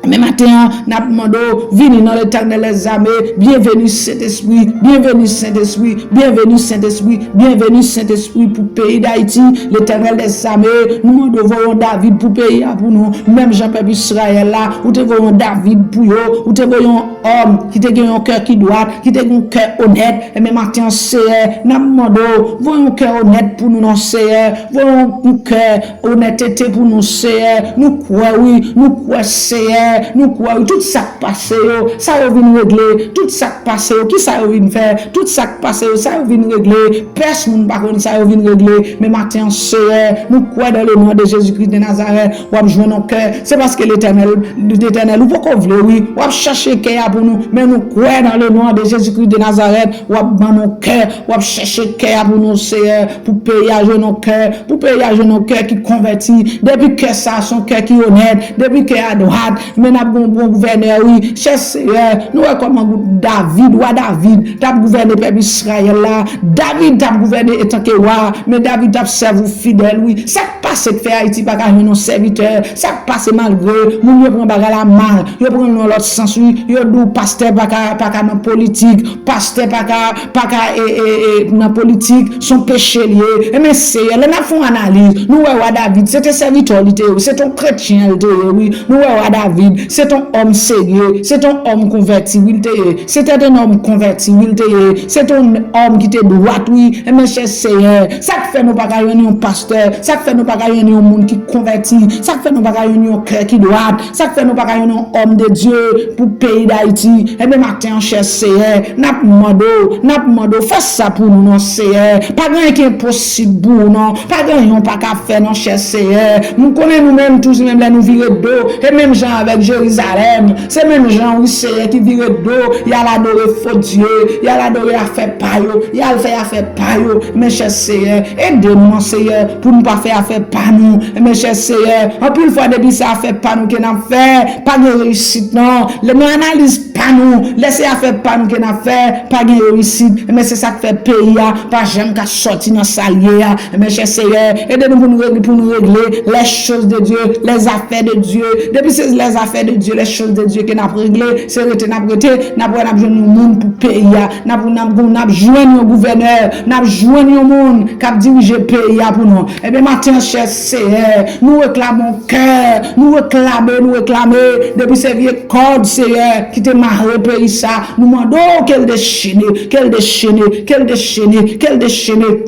Men maten an, n ap mande w, vini non, Letènèl dèzame, byenveni Sentespri, byenveni Sentespri, byenveni Sentespri, byenveni Sentespri pou peyi Dayiti, Letènèl dèzame, nou mande w voye yon David pou peyi a pou nou, menm jan pèp Izrayèl la, ou te voye yon David pou yo, ou te voye yon òm ki te gen yon kè ki dwat, ki te gen yon kè onèt, enben maten an, Seyè, n ap mande w, voye yon kè onèt pou nou non, Seyè, voye yon, yon kè onètete pou nou, Seyè. Nou kwè, wi. Nou kwè, Seyè. Nou kwè, wi. Tout sa k pase yo, sa yo vin regle. Tout sa k pase yo, ki sa yo vin fè? Tout sa k pase yo, sa yo vin regle. Pèsonn pa konn sa yo vin regle. Men maten an, Seyè, nou kwè dans le nom de Jésus-Christ de Nazareth, w ap jwenn yon kè. Se paske Letènèl, Letènèl, ou poko vle, wi. W ap chache kè a pou nou. Men nou kwè dans le nom de Jésus-Christ de Nazareth, w ap ban nou kè. W ap chache kè a pou nou, Seyè. Pou peyi a jwenn yon kè, pou peyi a jwenn yon kè ki konvèti, depi kè sa a se yon kè ki onèt, depi kè a dwat, men n ap gen yon bon gouvènè, wi. Chè Seyè, nou wè kòman David, wa David, t ap gouvène pèp Izrayèl la. David t ap gouvène antanke wa, men David t ap sèvi w fidèl, wi. Sa k pase k fè Ayiti pa ka jwenn yon sèvitè? Sa k pase malgre moun yo pran bagay la mal, yo pran l nan lòt sans, wi, yo di w pastè pa ka, pa ka nan politik, pastè pa ka, pa ka, e, e, e, nan politik, se yon peche l ye. Enben, Seyè, lè n ap fè yon analiz, nou wè wa David, se te sèvitè w li te ye, wi, se te yon kretyen l te ye, wi. Nou wè wa David, Se t on òm serye, se t on òm konvèti, wi, l te ye. Se t on òm konvèti, wi, l te ye. Se t on òm ki te dwat, wi. Enben, chè Seyè, sa k fè nou pa ka jwenn yon pastè? Sa k fè nou pa ka jwenn yon moun ki konvèti? Sa k fè nou pa ka jwenn yon kè ki dwat? Sa k fè nou pa ka jwenn yon òm de Dye pou peyi Dayiti? Enben, maten an, chè Seyè, n ap mande w, n ap mande w, fè sa pou nou, non, Seyè. Pa gen anyen ki enposib pou ou, non. Pa gen anyen w pa ka fè, non, chè Seyè. Nou konnen nou menm, toujou menm lè nou vire do, e menm jan avèk Jerizalèm, se menm jan, wi, Seyè, ki vire do, y al adore fo dye, y al adore afè pa yo, y al fè afè pa yo. Men, chè Seyè, ede nou, non, Seyè, pou nou pa fè afè pa nou. Men, chè Seyè, anpil fwa, depi se afè pa nou ke n ap fè, pa gen reyisit, non. Lè nou analize pa nou, lè se afè pa nou ke n ap fè, pa gen reyisit. Enben, se sa k fè peyi a pa janm ka sòti nan sa l ye a. Enben, chè Seyè, ede nou pou nou regle, pou nou regle les choses de Dieu, les affaires de Dieu. Depi se les affaires de Dieu, les choses de Dieu ke n ap regle, se rete n ap rete, n ap wè n ap jwenn yon moun pou peyi a. N ap, n ap, n ap jwenn yon gouvènè, n ap jwenn yon moun k ap dirije peyi a pou nou. Enben, maten an, chè Seyè, nou reklame yon kè, nou reklame, nou reklame, depi se vye kòd, Seyè, ki te mare peyi sa, nou mande w ke l dechene, ke l dechene, ke l dechene, ke l dechene.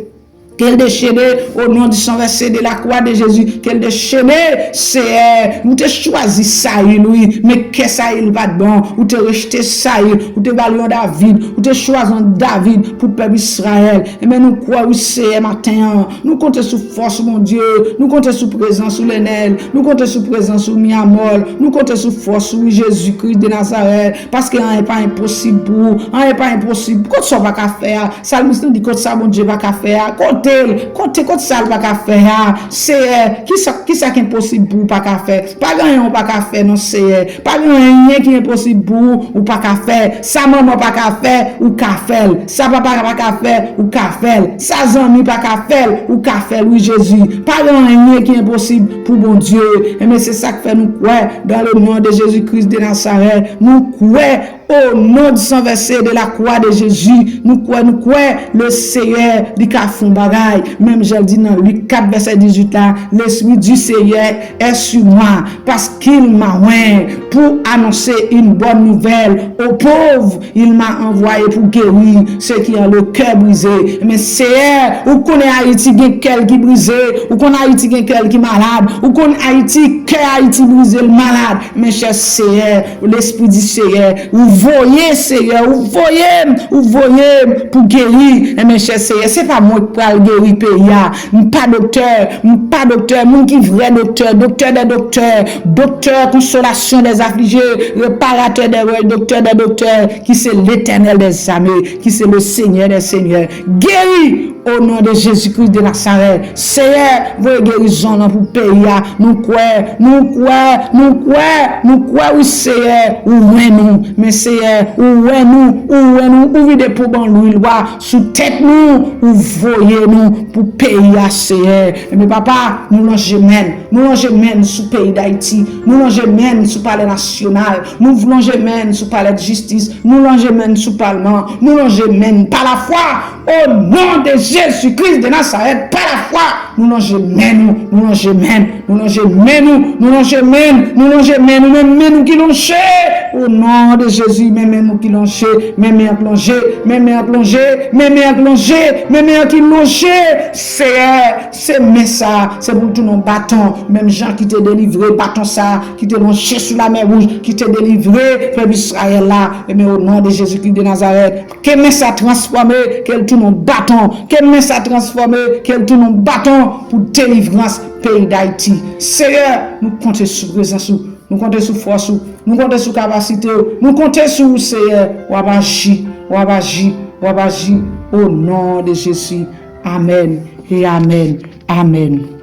Ke l dechene, au nom du sang versé de la croix de Jésus, ke l dechene, Seyè. Ou te chwazi Sayil, wi, men kè Sayil pa t bon. Ou te rejte Sayil, ou te ba l yon David, ou te chwazi yon David pou pèp Izrayèl. Enben, nou kwè, wi, Seyè, maten an, nou konte sou fòs ou, Bondye, nou konte sou prezans ou, Lenèl, nou konte sou prezans ou, Miyamòl, nou konte sou fòs ou, wi, Jezi Kris de Nazarèt, paske anyen pa enposib pou ou, anyen pa enposib. Kot sa w pa ka fè a? Salmis lan di, kot sa Bondye pa ka fè a? Kote l? Kote, kot sa l pa ka fè a? Seyè, kisa, kisa k enposib pou ou pa ka fè? Pa gen anyen ou pa ka fè, non, Seyè. Pa gen anyen ki enposib pou ou, ou pa ka fè. Sa manman pa ka fè, ou ka fè l. Sa papa pa ka fè, ou ka fè l. Sa zanmi pa ka fè l, ou ka fè l, wi, Jezi. Pa gen anyen ki enposib pou Bondye. Enben, se sa k fè nou kwè, dans le nom de Jésus-Christ de Nazareth, nou kwè, au nom du sang versé de la croix de Jésus, nou kwè, nou kwè, le Seyè, li ka fè yon bagay. Menm jan l di nan Lik kat vèsè dizuit la, L'Esprit du Seigneur est sur moi, parce qu'il m'a oint pour annoncer une bonne nouvelle aux pauvres, il m'a envoyé pour guérir ceux qui ont le cœur brisé. Men Seyè, ou konnen Ayiti gen kè l ki brize, ou konn Ayiti gen kè l ki malad, ou konn Ayiti, kè Ayiti brize, l malad. Men chè Seyè, Lespri di Seyè, ou voye, Seyè, ou voye m, ou voye m pou geri. Enben, chè Seyè, se pa mwen k pral geri peyi a. M pa doktè, m pa doktè, moun ki vrè doktè, doktè dè doktè, doktè konsolasyon dè aflije, reparatè dè rèy, doktè dè doktè, ki se Letènèl dè zame, ki se le Senyè dè senyè. Geri! O non de Jezi Kris de Nazarèt, Seyè, voye gerizon nan pou peyi a. Nou kwè, nou kwè, nou kwè, nou kwè, wi, Seyè, ou wè nou. Men, Seyè, ou wè nou, ou wè nou, ou vide poban lwil ou a sou tèt nou, ou voye nou pou peyi a, Seyè. Enben, papa, nou lonje men n, nou lonje men n sou peyi Dayiti, nou lonje men n sou palè nasyonal, nou lonje men n sou palè de jistis, nou lonje men n sou palman, nou lonje men n pa lafwa. O non de Jezi Kris de Nazarèt, pa lafwa, nou lonje men nou, nou lonje men, nou lonje men nou, nou lonje men, nou lonje men nou, men men nou ki lonje. O non de Jezi, men men nou ki lonje, men men an k lonje, men men an k lonje, men men an k lonje, men men an ki lonje. Seyè, se men sa, se pou l tounen yon baton, menm jan ki te delivre baton sa, ki te lonje sou lamè wouj, ki te delivre pèp Izrayèl la. Enben, o non de Jezi Kris de Nazarèt, ke men sa transfòme, ke l tounen yon baton. Ke men sa transfòme, ke l tounen yon baton pou delivrans peyi Dayiti. Seyè, nou konte sou prezans ou, nou konte sou fòs ou, nou konte sou kapasite ou, nou konte sou ou, Seyè. W ap aji, w ap aji, w ap aji. O non de Jezi. Amèn e amèn. Amèn.